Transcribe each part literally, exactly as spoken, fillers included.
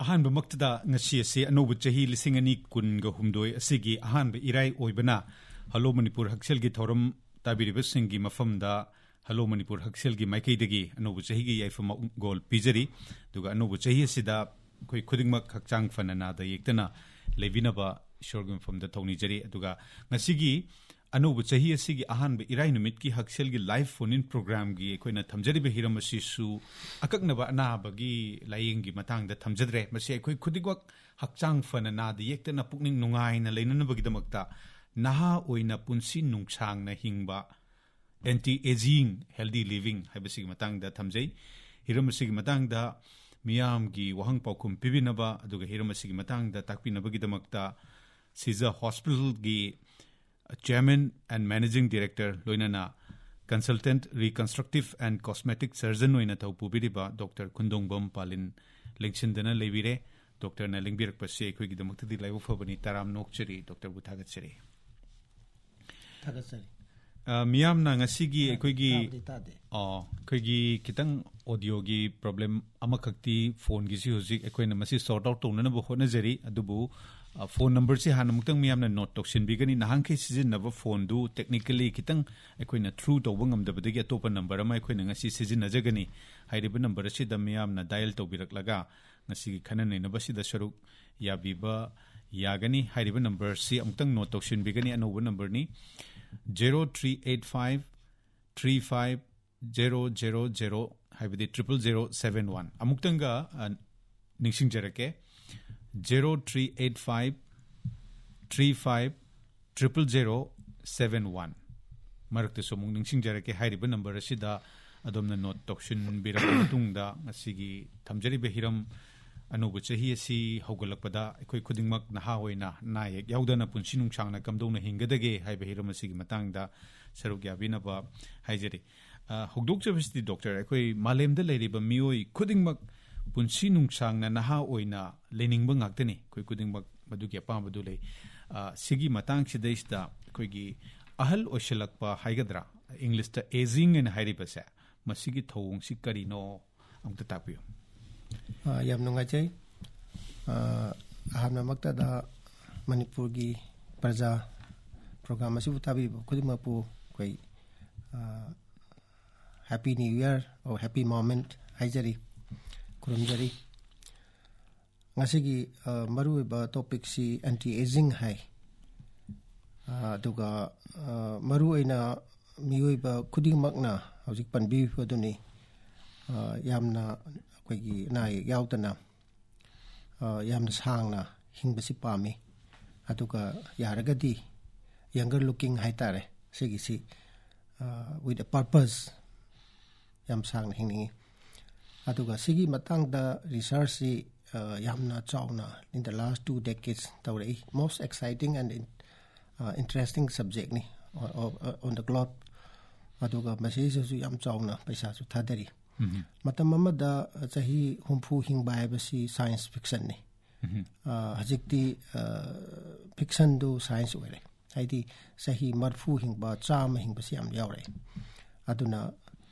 ꯑꯍꯥꯟꯕꯃꯛꯇꯗ ꯉꯁꯤ ꯑꯁꯤ ꯑꯅꯧꯕ ꯆꯍꯤ ꯂꯤꯁꯤꯡ ꯑꯅꯤ ꯀꯨꯟꯒ ꯍꯨꯝꯗꯣꯏ ꯑꯁꯤꯒꯤ ꯑꯍꯥꯟꯕ ꯏꯔꯥꯏ ꯑꯣꯏꯕꯅ Hello ꯃꯅꯤꯄꯨꯔ ꯍꯛꯁꯦꯜꯒꯤ ꯊꯧꯔꯝ ꯇꯥꯕꯤꯔꯤꯕꯁꯤꯡꯒꯤ ꯃꯐꯝꯗ Hello ꯃꯅꯤꯄꯨꯔ ꯍꯛꯁꯦꯜꯒꯤ ꯃꯥꯏꯀꯩꯗꯒꯤ ꯑꯅꯧꯕ ꯆꯍꯤꯒꯤ ꯌꯥꯏꯐ ꯃꯪꯒꯣꯜ ꯄꯤꯖꯔꯤ꯫ ꯑꯗꯨꯒ ꯑꯅꯧꯕ ꯆꯍꯤ ꯑꯁꯤꯗ ꯑꯩꯈꯣꯏ ꯈꯨꯗꯤꯡꯃꯛ ꯍꯛꯆꯥꯡ ꯐꯅ ꯅꯥꯗ ꯌꯦꯛꯇꯅ ꯂꯩꯕꯤꯅꯕ ꯏꯁꯣꯔꯒꯤ ꯃꯐꯝꯗ ꯊꯧꯅꯤꯖꯔꯤ꯫ ꯑꯗꯨꯒ ꯉꯁꯤꯒꯤ ꯑꯅꯧꯕ ꯆꯍꯤ ꯑꯁꯤꯒꯤ ꯑꯍꯥꯟꯕ ꯏꯔꯥꯏ ꯅꯨꯃꯤꯠꯀꯤ ꯍꯛꯁꯦꯜꯒꯤ live phone in programꯒꯤ ꯑꯩꯈꯣꯏꯅ ꯊꯝꯖꯔꯤꯕ ꯍꯤꯔꯝ ꯑꯁꯤꯁꯨ ꯑꯀꯛꯅꯕ ꯑꯅꯥꯕꯒꯤ ꯂꯥꯏꯌꯦꯡꯒꯤ ꯃꯇꯥꯡꯗ ꯊꯝꯖꯗ꯭ꯔꯦ꯫ ꯃꯁꯤ ꯑꯩꯈꯣꯏ ꯈꯨꯗꯤꯡꯃꯛ ꯍꯛꯆꯥꯡ ꯐꯅ ꯅꯥꯗ ꯌꯦꯛꯇꯅ ꯄꯨꯛꯅꯤꯡ ꯅꯨꯡꯉꯥꯏꯅ ꯂꯩꯅꯅꯕꯒꯤꯗꯃꯛꯇ ꯅꯍꯥ ꯑꯣꯏꯅ ꯄꯨꯟꯁꯤ ꯅꯨꯡꯁꯥꯡꯅ ꯍꯤꯡꯕ, anti aging, healthy living ꯍꯥꯏꯕꯁꯤꯒꯤ ꯃꯇꯥꯡꯗ ꯊꯝꯖꯩ꯫ ꯍꯤꯔꯝ ꯑꯁꯤꯒꯤ ꯃꯇꯥꯡꯗ ꯃꯤꯌꯥꯝꯒꯤ ꯋꯥꯍꯪ ꯄꯥꯎꯈꯨꯝ ꯄꯤꯕꯤꯅꯕ ꯑꯗꯨꯒ ꯍꯤꯔꯝ ꯑꯁꯤꯒꯤ ꯃꯇꯥꯡꯗ ꯇꯥꯛꯄꯤꯅꯕꯒꯤꯗꯃꯛꯇ ꯁꯤꯖ ꯍꯣꯁꯄꯤꯇꯥꯜꯒꯤ Chairman and Managing Director ꯂꯣꯏꯅꯅ Consultant Reconstructive and Cosmetic Surgeon ꯑꯣꯏꯅ ꯊꯧ ꯄꯨꯕꯤꯔꯤꯕ ꯗꯣꯛꯇꯔ ꯈꯨꯟꯗꯣꯡꯕꯝ ꯄꯥꯂꯤꯟ ꯂꯦꯡꯁꯤꯟꯗꯅ ꯂꯩꯕꯤꯔꯦ꯫ ꯗꯣꯛꯇꯔꯅ ꯂꯦꯡꯕꯤꯔꯛꯄꯁꯤ ꯑꯩꯈꯣꯏꯒꯤꯗꯃꯛꯇꯗꯤ ꯂꯥꯏꯕꯛ ꯐꯕꯅꯤ꯫ ꯇꯔꯥꯝꯅ ꯑꯣꯛꯆꯔꯤ꯫ ꯗꯣꯛꯇꯔꯕꯨ ꯊꯥꯒꯠꯆꯔꯤ꯫ ꯊꯥꯒꯠꯆꯔꯤ꯫ ꯑ, ꯃꯤꯌꯥꯝꯅ ꯉꯁꯤꯒꯤ ꯑꯩꯈꯣꯏꯒꯤ ꯇꯥꯕꯗꯤ ꯇꯥꯗꯦ꯫ ꯑꯣ, ꯑꯩꯈꯣꯏꯒꯤ ꯈꯤꯇꯪ ꯑꯣꯗꯤꯑꯣꯒꯤ ꯄ꯭ꯔꯣꯕ꯭ꯂꯦꯝ ꯑꯃꯈꯛꯇꯤ ꯐꯣꯟꯒꯤꯁꯤ ꯍꯧꯖꯤꯛ ꯑꯩꯈꯣꯏꯅ ꯃꯁꯤ ꯁꯣꯔꯠ ꯑꯥꯎꯠ ꯇꯧꯅꯅꯕ ꯍꯣꯠꯅꯖꯔꯤ꯫ ꯑꯗꯨꯕꯨ, ꯑ, ꯐꯣꯟ ꯅꯝꯕꯔꯁꯤ ꯍꯥꯟꯅ ꯑꯃꯨꯛꯇꯪ ꯃꯤꯌꯥꯝꯅ ꯅꯣꯠ ꯇꯧꯁꯤꯟꯕꯤꯒꯅꯤ꯫ ꯅꯍꯥꯟꯈꯩ ꯁꯤꯖꯤꯟꯅꯕ ꯐꯣꯟꯗꯨ technically ꯈꯤꯇꯪ ꯑꯩꯈꯣꯏꯅ ꯊ꯭ꯔꯨ ꯇꯧꯕ ꯉꯝꯗꯕꯗꯒꯤ ꯑꯇꯣꯞꯄ ꯅꯝꯕꯔ ꯑꯃ ꯑꯩꯈꯣꯏꯅ ꯉꯁꯤ ꯁꯤꯖꯤꯟꯅꯖꯒꯅꯤ꯫ ꯍꯥꯏꯔꯤꯕ ꯅꯝꯕꯔ ꯑꯁꯤꯗ ꯃꯤꯌꯥꯝꯅ ꯗꯥꯏꯜ ꯇꯧꯕꯤꯔꯛꯂꯒ ꯉꯁꯤꯒꯤ ꯈꯟꯅ ꯅꯩꯅꯕꯁꯤꯗ ꯁꯔꯨꯛ ꯌꯥꯕꯤꯕ ꯌꯥꯒꯅꯤ꯫ ꯍꯥꯏꯔꯤꯕ ꯅꯝꯕꯔꯁꯤ ꯑꯃꯨꯛꯇꯪ ꯅꯣꯠ ꯇꯧꯁꯤꯟꯕꯤꯒꯅꯤ꯫ ꯑꯅꯧꯕ ꯅꯝꯕꯔꯅꯤ, zero three eight five three five zero zero zero, ꯍꯥꯏꯕꯗꯤ triple zero seven one꯫ ꯑꯃꯨꯛꯇꯪꯒ, ꯑ, ꯅꯤꯡꯁꯤꯡꯖꯔꯛꯀꯦ, zero three eight five three five triple zero seven one꯫ ꯃꯔꯛꯇꯁꯨ ꯑꯃꯨꯛ ꯅꯤꯡꯁꯤꯡꯖꯔꯛꯀꯦ, ꯍꯥꯏꯔꯤꯕ ꯅꯝꯕꯔ ꯑꯁꯤꯗ ꯑꯗꯣꯝꯅ ꯅꯣꯠ ꯇꯧꯁꯤꯟꯕꯤꯔꯕ ꯃꯇꯨꯡꯗ ꯉꯁꯤꯒꯤ ꯊꯝꯖꯔꯤꯕ ꯍꯤꯔꯝ ꯑꯅꯧꯕ ꯆꯍꯤ ꯑꯁꯤ ꯍꯧꯒꯠꯂꯛꯄꯗ ꯑꯩꯈꯣꯏ ꯈꯨꯗꯤꯡꯃꯛ ꯅꯍꯥ ꯑꯣꯏꯅ ꯑꯅꯥ ꯑꯌꯦꯛ ꯌꯥꯎꯗꯅ ꯄꯨꯟꯁꯤ ꯅꯨꯡꯁꯥꯡꯅ ꯀꯝꯗꯧꯅ ꯍꯤꯡꯒꯗꯒꯦ ꯍꯥꯏꯕ ꯍꯤꯔꯝ ꯑꯁꯤꯒꯤ ꯃꯇꯥꯡꯗ ꯁꯔꯨꯛ ꯌꯥꯕꯤꯅꯕ ꯍꯥꯏꯖꯔꯤ꯫ ꯑ, ꯍꯧꯗꯣꯛꯆꯕꯁꯤꯗꯤ ꯗꯣꯛꯇꯔ, ꯑꯩꯈꯣꯏ ꯃꯥꯂꯦꯝꯗ ꯂꯩꯔꯤꯕ ꯃꯤꯑꯣꯏ ꯈꯨꯗꯤꯡꯃꯛ ꯄꯨꯟꯁꯤ ꯅꯨꯡꯁꯥꯡꯅ ꯅꯍꯥ ꯑꯣꯏꯅ ꯂꯩꯅꯤꯡꯕ ꯉꯥꯛꯇꯅꯤ꯫ ꯑꯩꯈꯣꯏ ꯈꯨꯗꯤꯡꯃꯛ ꯃꯗꯨꯒꯤ ꯑꯄꯥꯝꯕꯗꯨ ꯂꯩ꯫ ꯑ, ꯁꯤꯒꯤ ꯃꯇꯥꯡꯁꯤꯗꯩꯁꯤꯗ ꯑꯩꯈꯣꯏꯒꯤ ꯑꯍꯜ ꯑꯣꯏꯁꯤꯜꯂꯛꯄ ꯍꯥꯏꯒꯗ꯭ꯔꯥ, ꯏꯪꯂꯤꯁꯇ aging ꯍꯥꯏꯅ ꯍꯥꯏꯔꯤꯕꯁꯦ, ꯃꯁꯤꯒꯤ ꯊꯧꯑꯣꯡꯁꯤ ꯀꯔꯤꯅꯣ ꯑꯝꯇ ꯇꯥꯛꯄꯤꯌꯨ꯫ ꯑ, ꯌꯥꯝ ꯅꯨꯡꯉꯥꯏꯖꯩ꯫ ꯑ, ꯑꯍꯥꯟꯕꯃꯛꯇꯗ ꯃꯅꯤꯄꯨꯔꯒꯤ ꯄ꯭ꯔꯖꯥ ꯄ꯭ꯔꯣꯒ꯭ꯔꯥꯝ ꯑꯁꯤꯕꯨ ꯇꯥꯕꯤꯕ ꯈꯨꯗꯤꯡꯃꯛꯄꯨ ꯑꯩꯈꯣꯏ, ꯑ, Happy New Year or Happy Moment ꯍꯥꯏꯖꯔꯤ, ꯈꯨꯔꯨꯝꯖꯔꯤ꯫ ꯉꯁꯤꯒꯤ, ꯑ, ꯃꯔꯨꯑꯣꯏꯕ ꯇꯣꯄꯤꯛꯁꯤ ꯑꯦꯟꯇꯤ ꯑꯦꯖꯤꯡ ꯍꯥꯏ꯫ ꯑ, ꯑꯗꯨꯒ, ꯑ, ꯃꯔꯨꯑꯣꯏꯅ ꯃꯤꯑꯣꯏꯕ ꯈꯨꯗꯤꯡꯃꯛꯅ ꯍꯧꯖꯤꯛ ꯄꯟꯕꯤꯔꯤꯕꯗꯨꯅꯤ, ꯑ, ꯌꯥꯝꯅ ꯑꯩꯈꯣꯏꯒꯤ ꯑꯅꯥ ꯑꯌꯦꯛ ꯌꯥꯎꯗꯅ, ꯑ, ꯌꯥꯝꯅ ꯁꯥꯡꯅ ꯍꯤꯡꯕꯁꯤ ꯄꯥꯝꯃꯤ꯫ ꯑꯗꯨꯒ ꯌꯥꯔꯒꯗꯤ younger looking ꯍꯥꯏꯇꯥꯔꯦ, ꯁꯤꯒꯤꯁꯤ, ꯑ, with a purpose ꯌꯥꯝ ꯁꯥꯡꯅ ꯍꯤꯡꯅꯤꯡꯉꯤ꯫ ꯑꯗꯨꯒ ꯁꯤꯒꯤ ꯃꯇꯥꯡꯗ ꯔꯤꯁꯔꯁꯁꯤ, ꯑ, ꯌꯥꯝꯅ ꯆꯥꯎꯅ in the last two decades ꯇꯧꯔꯛꯏ꯫ Most exciting and in-, ꯑ, interesting subjectꯅꯤ on, on, on the globe꯫ ꯑꯗꯨꯒ ꯃꯁꯤꯁꯤꯁꯨ ꯌꯥꯝ ꯆꯥꯎꯅ ꯄꯩꯁꯥꯁꯨ ꯊꯥꯗꯔꯤ꯫ ꯃꯇꯝ ꯑꯃꯗ ꯆꯍꯤ ꯍꯨꯝꯐꯨ ꯍꯤꯡꯕ ꯍꯥꯏꯕꯁꯤ ꯁꯥꯏꯟꯁ ꯐꯤꯛꯁꯟꯅꯤ꯫ ꯑ, ꯍꯧꯖꯤꯛꯇꯤ, ꯑ, ꯐꯤꯛꯁꯟꯗꯨ ꯁꯥꯏꯟꯁ ꯑꯣꯏꯔꯦ꯫ ꯍꯥꯏꯗꯤ ꯆꯍꯤ ꯃꯔꯐꯨ ꯍꯤꯡꯕ, ꯆꯥꯝꯃ ꯍꯤꯡꯕꯁꯤ ꯌꯥꯝ ꯌꯥꯎꯔꯦ꯫ ꯑꯗꯨꯅ,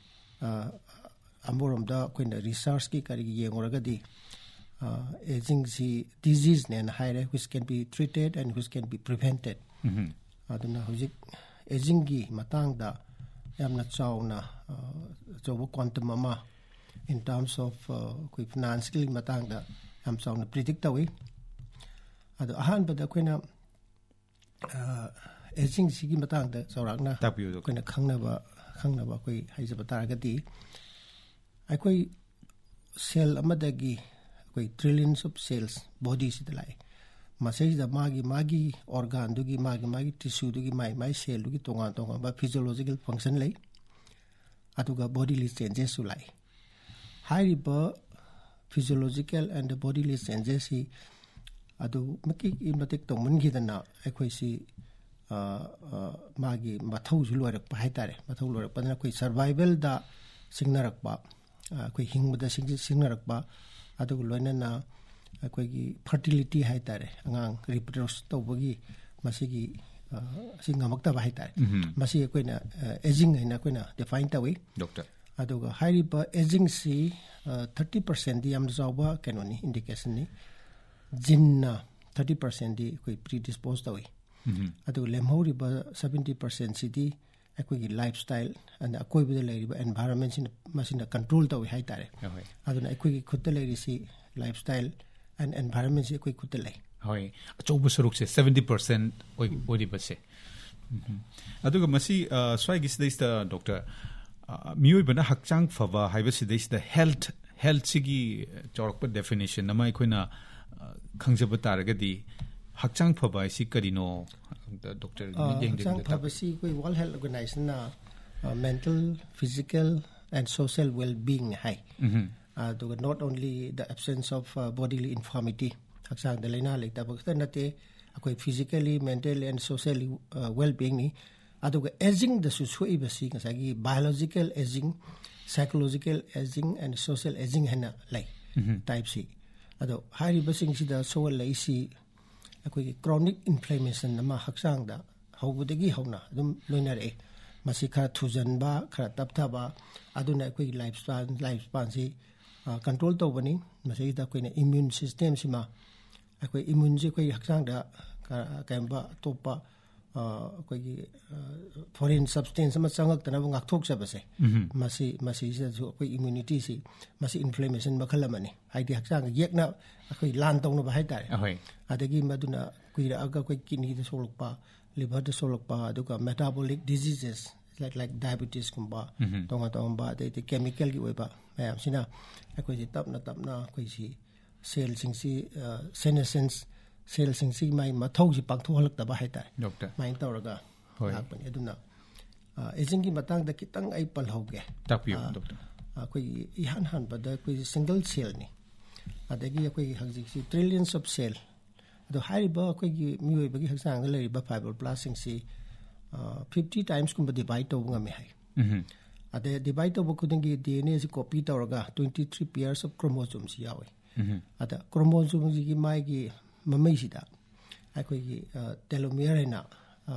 ꯑ, ꯑꯃꯔꯣꯝꯗ ꯑꯩꯈꯣꯏꯅ ꯔꯤꯁꯔꯁꯀꯤ ꯀꯔꯤꯒꯤ ꯌꯦꯡꯉꯨꯔꯒꯗꯤ, ꯑ, ꯑꯦꯖꯤꯡꯁꯤ ꯗꯤꯖꯤꯖꯅꯦꯅ ꯍꯥꯏꯔꯦ, which can be treated and which can be prevented꯫ ꯑꯗꯨꯅ ꯍꯧꯖꯤꯛ ꯑꯦꯖꯤꯡꯒꯤ ꯃꯇꯥꯡꯗ ꯌꯥꯝꯅ ꯆꯥꯎꯅ, ꯑ, ꯑꯆꯧꯕ quantum ꯑꯃ in terms of, ꯑ, ꯑꯩꯈꯣꯏ ꯐꯤꯅꯥꯟꯁꯀꯤ ꯃꯇꯥꯡꯗ ꯌꯥꯝ ꯆꯥꯎꯅ ꯄ꯭ꯔꯤꯗꯤꯛ ꯇꯧꯏ꯫ ꯑꯗꯣ ꯑꯍꯥꯟꯕꯗ ꯑꯩꯈꯣꯏꯅ, ꯑ, ꯑꯦꯖꯤꯡꯁꯤꯒꯤ ꯃꯇꯥꯡꯗ ꯆꯥꯎꯔꯥꯛꯅ ꯇꯥꯛꯄꯤꯌꯨ, ꯗꯣꯛꯇꯔ꯫ ꯑꯩꯈꯣꯏꯅ ꯈꯪꯅꯕ, ꯈꯪꯅꯕ ꯑꯩꯈꯣꯏ ꯍꯥꯏꯖꯕ ꯇꯥꯔꯒꯗꯤ, ꯑꯩꯈꯣꯏ ꯁꯦꯜ ꯑꯃꯗꯒꯤ ꯑꯩꯈꯣꯏ trillions of cells ꯕꯣꯗꯤꯁꯤꯗ ꯂꯥꯛꯑꯦ꯫ ꯃꯁꯤꯗ ꯃꯥꯒꯤ, ꯃꯥꯒꯤ ꯑꯣꯔꯒꯥꯟꯗꯨꯒꯤ, ꯃꯥꯒꯤ, ꯃꯥꯒꯤ ꯇꯤꯁꯨꯗꯨꯒꯤ, ꯃꯥꯒꯤ, ꯃꯥꯒꯤ ꯁꯦꯜꯗꯨꯒꯤ ꯇꯣꯉꯥꯟ ꯇꯣꯉꯥꯟꯕ physiological function ꯂꯩ꯫ ꯑꯗꯨꯒ bodily changesꯁꯨ ꯂꯥꯛꯏ꯫ ꯍꯥꯏꯔꯤꯕ physiological and bodily changesꯁꯤ ꯑꯗꯨꯛꯀꯤ ꯃꯇꯤꯛ ꯇꯧꯃꯟꯈꯤꯗꯅ ꯑꯩꯈꯣꯏꯁꯤ, ꯑ, ꯑ, ꯃꯥꯒꯤ ꯃꯊꯧꯁꯨ ꯂꯣꯏꯔꯛꯄ ꯍꯥꯏꯇꯥꯔꯦ꯫ ꯃꯊꯧ ꯂꯣꯏꯔꯛꯄꯗꯅ ꯑꯩꯈꯣꯏ survivalꯗ ꯁꯤꯡꯅꯔꯛꯄ, ꯑ, ꯑꯩꯈꯣꯏ ꯍꯤꯡꯕꯗ ꯁꯤꯡ-, ꯁꯤꯡꯅꯔꯛꯄ, ꯑꯗꯨꯒ ꯂꯣꯏꯅꯅ ꯑꯩꯈꯣꯏꯒꯤ fertility ꯍꯥꯏꯇꯥꯔꯦ, ꯑꯉꯥꯡ reproduce ꯇꯧꯕꯒꯤ ꯃꯁꯤꯒꯤ, ꯑ, ꯑꯁꯤ ꯉꯝꯃꯛꯇꯕ ꯍꯥꯏꯇꯥꯔꯦ꯫ ꯃꯁꯤ ꯑꯩꯈꯣꯏꯅ, ꯑ, ꯑꯦꯖꯤꯡ ꯍꯥꯏꯅ ꯑꯩꯈꯣꯏꯅ define ꯇꯧꯏ꯫ ꯗꯣꯛꯇꯔ꯫ ꯑꯗꯨꯒ ꯍꯥꯏꯔꯤꯕ ꯑꯦꯖꯤꯡꯁꯤ, ꯑ, thirty percentꯗꯤ ꯌꯥꯝꯅ ꯆꯥꯎꯕ ꯀꯩꯅꯣꯅꯤ, indicationꯅꯤ꯫ ꯖꯤꯟꯅ ꯊꯥꯔꯇꯤ ꯄꯥꯔꯁꯦꯟꯗꯤ ꯑꯩꯈꯣꯏ ꯄ꯭ꯔꯤꯗꯤꯁꯄꯣꯖ ꯇꯧꯏ꯫ ꯎꯝ꯫ ꯑꯗꯨꯒ ꯂꯦꯝꯍꯧꯔꯤꯕ ꯁꯕꯦꯟꯇꯤ ꯄꯥꯔꯁꯦꯟꯁꯤꯗꯤ ꯑꯩꯈꯣꯏꯒꯤ ꯂꯥꯏꯐ ꯁ꯭ꯇꯥꯏꯜ ꯑꯗ ꯑꯀꯣꯏꯕꯗ ꯂꯩꯔꯤꯕ ꯑꯦꯟꯚꯥꯏꯔꯟꯃꯦꯟꯁꯤꯅ ꯃꯁꯤꯅ ꯀꯟꯇ꯭ꯔꯣꯜ ꯇꯧꯏ ꯍꯥꯏꯇꯥꯔꯦ꯫ ꯍꯣꯏ꯫ ꯑꯗꯨꯅ ꯑꯩꯈꯣꯏꯒꯤ ꯈꯨꯠꯇ ꯂꯩꯔꯤꯁꯤ ꯂꯥꯏꯐ ꯁ꯭ꯇꯥꯏꯜ ꯑꯦꯟ ꯑꯦꯟꯚꯥꯏꯔꯟꯃꯦꯟꯁꯤ ꯑꯩꯈꯣꯏ ꯈꯨꯠꯇ ꯂꯩ꯫ ꯍꯣꯏ, ꯑꯆꯧꯕ ꯁꯔꯨꯛꯁꯦ ꯁꯕꯦꯟꯇꯤ ꯄꯥꯔꯁꯦꯟ ꯑꯣꯏ-, ꯑꯣꯏꯔꯤꯕꯁꯦ꯫ ꯎꯝ꯫ ꯑꯗꯨꯒ ꯃꯁꯤ, ꯑ, ꯁ꯭ꯋꯥꯏꯒꯤ ꯁꯤꯗꯩꯁꯤꯗ ꯗꯣꯛꯇꯔ, ꯑ, ꯃꯤꯑꯣꯏꯕꯅ ꯍꯛꯆꯥꯡ ꯐꯕ ꯍꯥꯏꯕꯁꯤꯗꯩꯁꯤꯗ ꯍꯦꯜꯊ, ꯍꯦꯜꯊꯁꯤꯒꯤ ꯆꯥꯎꯔꯛꯄ ꯗꯦꯐꯤꯅꯦꯁꯟ ꯑꯃ ꯑꯩꯈꯣꯏꯅ, ꯑ, ꯈꯪꯖꯕ ꯇꯥꯔꯒꯗꯤ ꯍꯛꯆꯥꯡ ꯐꯕ ꯍꯥꯏꯁꯤ ꯀꯔꯤꯅꯣ? ꯗꯣꯛꯇꯔꯒꯤ ꯑ, ꯃꯤꯠꯌꯦꯡꯗꯒꯤ ꯍꯛꯆꯥꯡ ꯑꯝꯇ ꯐꯕꯁꯤ ꯑꯩꯈꯣꯏ ꯋꯥꯔꯜ ꯍꯦꯜꯊ ꯑꯣꯔꯒꯅꯥꯏꯖꯦꯁꯟꯅ, uh, mental, physical and social well being ꯍꯥꯏ꯫ ꯎꯝ꯫ ꯑꯗꯨꯒ not only the absence of, uh, bodily infirmity, ꯍꯛꯆꯥꯡꯗ ꯂꯥꯏꯅꯥ ꯂꯩꯇꯕ ꯈꯛꯇ ꯅꯠꯇꯦ, ꯑꯩꯈꯣꯏ physically, mentally and socially, uh, well beingꯅꯤ꯫ ꯑꯗꯨꯒ ꯑꯦꯖꯤꯡꯗꯁꯨ ꯁꯣꯛꯏꯕꯁꯤ ꯉꯁꯥꯏꯒꯤ biological aging, psychological aging and social aging ꯍꯥꯏꯅ ꯂꯩ, ꯎꯝ꯫ ꯇꯥꯏꯞꯁꯤ꯫ ꯑꯗꯣ ꯍꯥꯏꯔꯤꯕꯁꯤꯡꯁꯤꯗ ꯁꯣꯛꯍꯜꯂꯛꯏꯁꯤ ꯑꯩꯈꯣꯏꯒꯤ ꯀ꯭ꯔꯣꯅꯤꯛ ꯏꯟꯐ꯭ꯂꯦꯃꯦꯁꯟ ꯑꯃ ꯍꯛꯆꯥꯡꯗ ꯍꯧꯕꯗꯒꯤ ꯍꯧꯅ ꯑꯗꯨꯝ ꯂꯣꯏꯅꯔꯛꯑꯦ꯫ ꯃꯁꯤ ꯈꯔ ꯊꯨꯖꯟꯕ, ꯈꯔ ꯇꯞꯊꯕ, ꯑꯗꯨꯅ ꯑꯩꯈꯣꯏꯒꯤ ꯂꯥꯏꯐ ꯁ꯭ꯄꯥꯟ, ꯂꯥꯏꯐ ꯁ꯭ꯄꯥꯟꯁꯤ, ꯑ, ꯀꯟꯇ꯭ꯔꯣꯜ ꯇꯧꯕꯅꯤ꯫ ꯃꯁꯤꯗ ꯑꯩꯈꯣꯏꯅ ꯏꯃ꯭ꯌꯨꯟ ꯁꯤꯁꯇꯦꯝꯁꯤꯃ, ꯑꯩꯈꯣꯏ ꯏꯃ꯭ꯌꯨꯟꯁꯤ ꯑꯩꯈꯣꯏꯒꯤ ꯍꯛꯆꯥꯡꯗ ꯀ-, ꯀꯔꯤꯒꯨꯝꯕ ꯑꯇꯣꯞꯄ, ꯑ, ꯑꯩꯈꯣꯏꯒꯤ, ꯑ, ꯐꯣꯔꯦꯟ ꯁꯕꯁꯇꯦꯟꯁ ꯑꯃ ꯆꯪꯉꯛꯇꯅꯕ ꯉꯥꯛꯊꯣꯛꯆꯕꯁꯦ, ꯎꯝ꯫ ꯃꯁꯤ, ꯃꯁꯤꯁꯤꯗꯁꯨ ꯑꯩꯈꯣꯏ ꯏꯃ꯭ꯌꯨꯅꯤꯇꯤꯁꯤ, ꯃꯁꯤ ꯏꯟꯐ꯭ꯂꯦꯃꯦꯁꯟ ꯃꯈꯜ ꯑꯃꯅꯤ꯫ ꯍꯥꯏꯗꯤ ꯍꯛꯆꯥꯡꯒ ꯌꯦꯛꯅ ꯑꯩꯈꯣꯏ ꯂꯥꯟ ꯇꯧꯅꯕ ꯍꯥꯏꯇꯥꯔꯦ꯫ ꯑꯍꯣꯏ꯫ ꯑꯗꯒꯤ ꯃꯗꯨꯅ ꯀꯨꯏꯔꯛꯑꯒ ꯑꯩꯈꯣꯏ ꯀꯤꯗꯅꯤꯗ ꯁꯣꯛꯂꯛꯄ, ꯂꯤꯚꯔꯗ ꯁꯣꯛꯂꯛꯄ, ꯑꯗꯨꯒ ꯃꯦꯇꯥꯕꯣꯂꯤꯛ ꯗꯤꯖꯤꯖꯦꯁ ꯂꯥꯏꯛ, ꯂꯥꯏꯛ ꯗꯥꯏꯕꯤꯇꯤꯁꯀꯨꯝꯕ, ꯎꯝ꯫ ꯇꯣꯉꯥꯟ ꯇꯣꯉꯥꯟꯕ, ꯑꯗꯩꯗꯤ ꯀꯦꯃꯤꯀꯦꯜꯒꯤ ꯑꯣꯏꯕ ꯃꯌꯥꯝꯁꯤꯅ ꯑꯩꯈꯣꯏꯁꯤ ꯇꯞꯅ ꯇꯞꯅ ꯑꯩꯈꯣꯏꯁꯤ ꯁꯦꯜꯁꯤꯡꯁꯤ, ꯑ, ꯁꯦꯅꯦꯁꯦꯟꯁ ꯁꯦꯜꯁꯤꯡꯁꯤ ꯃꯥꯒꯤ ꯃꯊꯧꯁꯤ ꯄꯥꯡꯊꯣꯛꯍꯜꯂꯛꯇꯕ ꯍꯥꯏꯇꯥꯔꯦ꯫ ꯗꯣꯛꯇꯔ꯫ ꯑꯗꯨꯃꯥꯏꯅ ꯇꯧꯔꯒ ꯍꯣꯏ꯫ ꯂꯥꯛꯄꯅꯤ꯫ ꯑꯗꯨꯅ, ꯑ, ꯑꯦꯖꯤꯡꯒꯤ ꯃꯇꯥꯡꯗ ꯈꯤꯇꯪ ꯑꯩ ꯄꯜꯍꯧꯒꯦ꯫ ꯇꯥꯛꯄꯤꯌꯨ, ꯑ, ꯗꯣꯛꯇꯔ꯫ ꯑꯩꯈꯣꯏꯒꯤ ꯏꯍꯥꯟ ꯍꯥꯟꯕꯗ ꯑꯩꯈꯣꯏꯒꯤ ꯁꯤꯡꯒꯜ ꯁꯦꯜꯅꯤ꯫ ꯑꯗꯒꯤ ꯑꯩꯈꯣꯏꯒꯤ ꯍꯧꯖꯤꯛꯁꯤ ꯇ꯭ꯔꯤꯂꯤꯌꯟꯁ ꯑꯣꯐ ꯁꯦꯜ꯫ ꯑꯗꯣ ꯍꯥꯏꯔꯤꯕ ꯑꯩꯈꯣꯏꯒꯤ ꯃꯤꯑꯣꯏꯕꯒꯤ ꯍꯛꯆꯥꯡꯗ ꯂꯩꯔꯤꯕ ꯐꯥꯏꯕ꯭ꯔꯣꯕ꯭ꯂꯥꯁꯁꯤꯡꯁꯤ, ꯑ, ꯐꯤꯐꯇꯤ ꯇꯥꯏꯝꯁꯀꯨꯝꯕ ꯗꯤꯚꯥꯏꯠ ꯇꯧꯕ ꯉꯝꯃꯦ ꯍꯥꯏ꯫ ꯎꯝ꯫ ꯑꯗꯩ ꯗꯤꯚꯥꯏꯠ ꯇꯧꯕ ꯈꯨꯗꯤꯡꯒꯤ ꯗꯤ ꯑꯦꯟ ꯑꯦꯁꯤ ꯀꯣꯄꯤ ꯇꯧꯔꯒ ꯇ꯭ꯋꯦꯟꯇꯤ ꯊ꯭ꯔꯤ ꯄꯤꯌꯔꯁ ꯑꯣꯐ ꯀ꯭ꯔꯣꯃꯣꯖꯣꯝꯁꯤ ꯌꯥꯎꯏ꯫ ꯎꯝ꯫ ꯑꯗ ꯀ꯭ꯔꯣꯃꯣꯖꯣꯝꯁꯤꯒꯤ ꯃꯥꯒꯤ ꯃꯃꯩꯁꯤꯗ ꯑꯩꯈꯣꯏꯒꯤ, ꯑ, ꯇꯦꯂꯣꯃꯤꯌꯔ ꯍꯥꯏꯅ, ꯑ,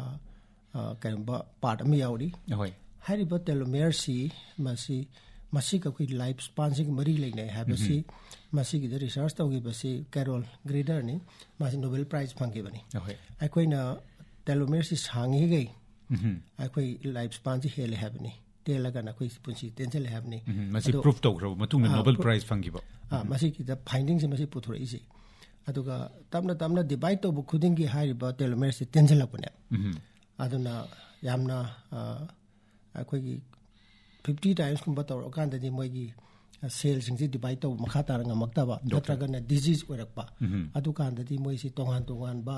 ꯑ, ꯀꯔꯤꯒꯨꯝꯕ ꯄꯥꯔꯠ ꯑꯃ ꯌꯥꯎꯔꯤ꯫ ꯍꯣꯏ꯫ ꯍꯥꯏꯔꯤꯕ ꯇꯦꯂꯣꯃꯤꯌꯔꯁꯤ ꯃꯁꯤ, ꯃꯁꯤꯒ ꯑꯩꯈꯣꯏ ꯂꯥꯏꯐ ꯁ꯭ꯄꯥꯟꯁꯤꯒ ꯃꯔꯤ ꯂꯩꯅꯩ ꯍꯥꯏꯕꯁꯤ ꯎꯝ꯫ ꯃꯁꯤꯒꯤꯗ ꯔꯤꯁꯔꯁ ꯇꯧꯈꯤꯕꯁꯤ ꯀꯦꯔꯣꯜ ꯒ꯭ꯔꯤꯗꯔꯅꯤ꯫ ꯃꯥꯁꯤ ꯅꯣꯕꯦꯜ ꯄ꯭ꯔꯥꯏꯖ ꯐꯪꯈꯤꯕꯅꯤ꯫ ꯑꯍꯣꯏ꯫ ꯑꯩꯈꯣꯏꯅ ꯇꯦꯂꯣꯃꯤꯌꯔꯁꯤ ꯁꯥꯡꯉꯤꯈꯩ ꯎꯝ꯫ ꯑꯩꯈꯣꯏ ꯂꯥꯏꯐ ꯁ꯭ꯄꯥꯟꯁꯤ ꯍꯦꯜꯂꯦ ꯍꯥꯏꯕꯅꯤ, ꯇꯦꯜꯂꯒꯅ ꯑꯩꯈꯣꯏ ꯄꯨꯟꯁꯤ ꯇꯦꯟꯁꯤꯜꯂꯦ ꯍꯥꯏꯕꯅꯤ꯫ ꯎꯝ, ꯃꯁꯤ ꯑꯗꯣ ꯄ꯭ꯔꯨꯐ ꯇꯧꯈ꯭ꯔꯕ ꯃꯇꯨꯡꯗ ꯑꯥ, ꯅꯣꯕꯦꯜ ꯄ꯭ꯔꯨ- ꯄ꯭ꯔꯥꯏꯖ ꯐꯪꯈꯤꯕ꯫ ꯑꯥ, ꯃꯁꯤꯒꯤꯗ ꯐꯥꯏꯟꯗꯤꯡꯁꯦ ꯃꯁꯤ ꯄꯨꯊꯣꯔꯛꯏꯁꯦ꯫ ꯑꯗꯨꯒ ꯇꯞꯅ ꯇꯞꯅ ꯗꯤꯚꯥꯏꯠ ꯇꯧꯕ ꯈꯨꯗꯤꯡꯒꯤ ꯍꯥꯏꯔꯤꯕ ꯇꯦꯂꯣꯃꯤꯌꯔꯁꯤ ꯇꯦꯟꯁꯤꯜꯂꯛꯄꯅꯦ꯫ ꯎꯝ꯫ ꯑꯗꯨꯅ ꯌꯥꯝꯅ ꯑ, ꯑꯩꯈꯣꯏꯒꯤ ꯐꯤꯐꯇꯤ ꯇꯥꯏꯝꯁꯀꯨꯝꯕ ꯇꯧꯔꯛꯑꯀꯥꯟꯗꯗꯤ ꯃꯣꯏꯒꯤ ꯁꯦꯜꯁꯤꯡꯁꯤ ꯗꯤꯚꯥꯏꯠ ꯇꯧꯕ ꯃꯈꯥ ꯇꯥꯅ ꯉꯝꯃꯛꯇꯕ, ꯗꯣꯛꯇꯔ꯫ ꯅꯠꯇ꯭ꯔꯒꯅ ꯗꯤꯖꯤꯖ ꯑꯣꯏꯔꯛꯄ, ꯎꯝ꯫ ꯑꯗꯨꯀꯥꯟꯗꯗꯤ ꯃꯣꯏꯁꯤ ꯇꯣꯉꯥꯟ ꯇꯣꯉꯥꯟꯕ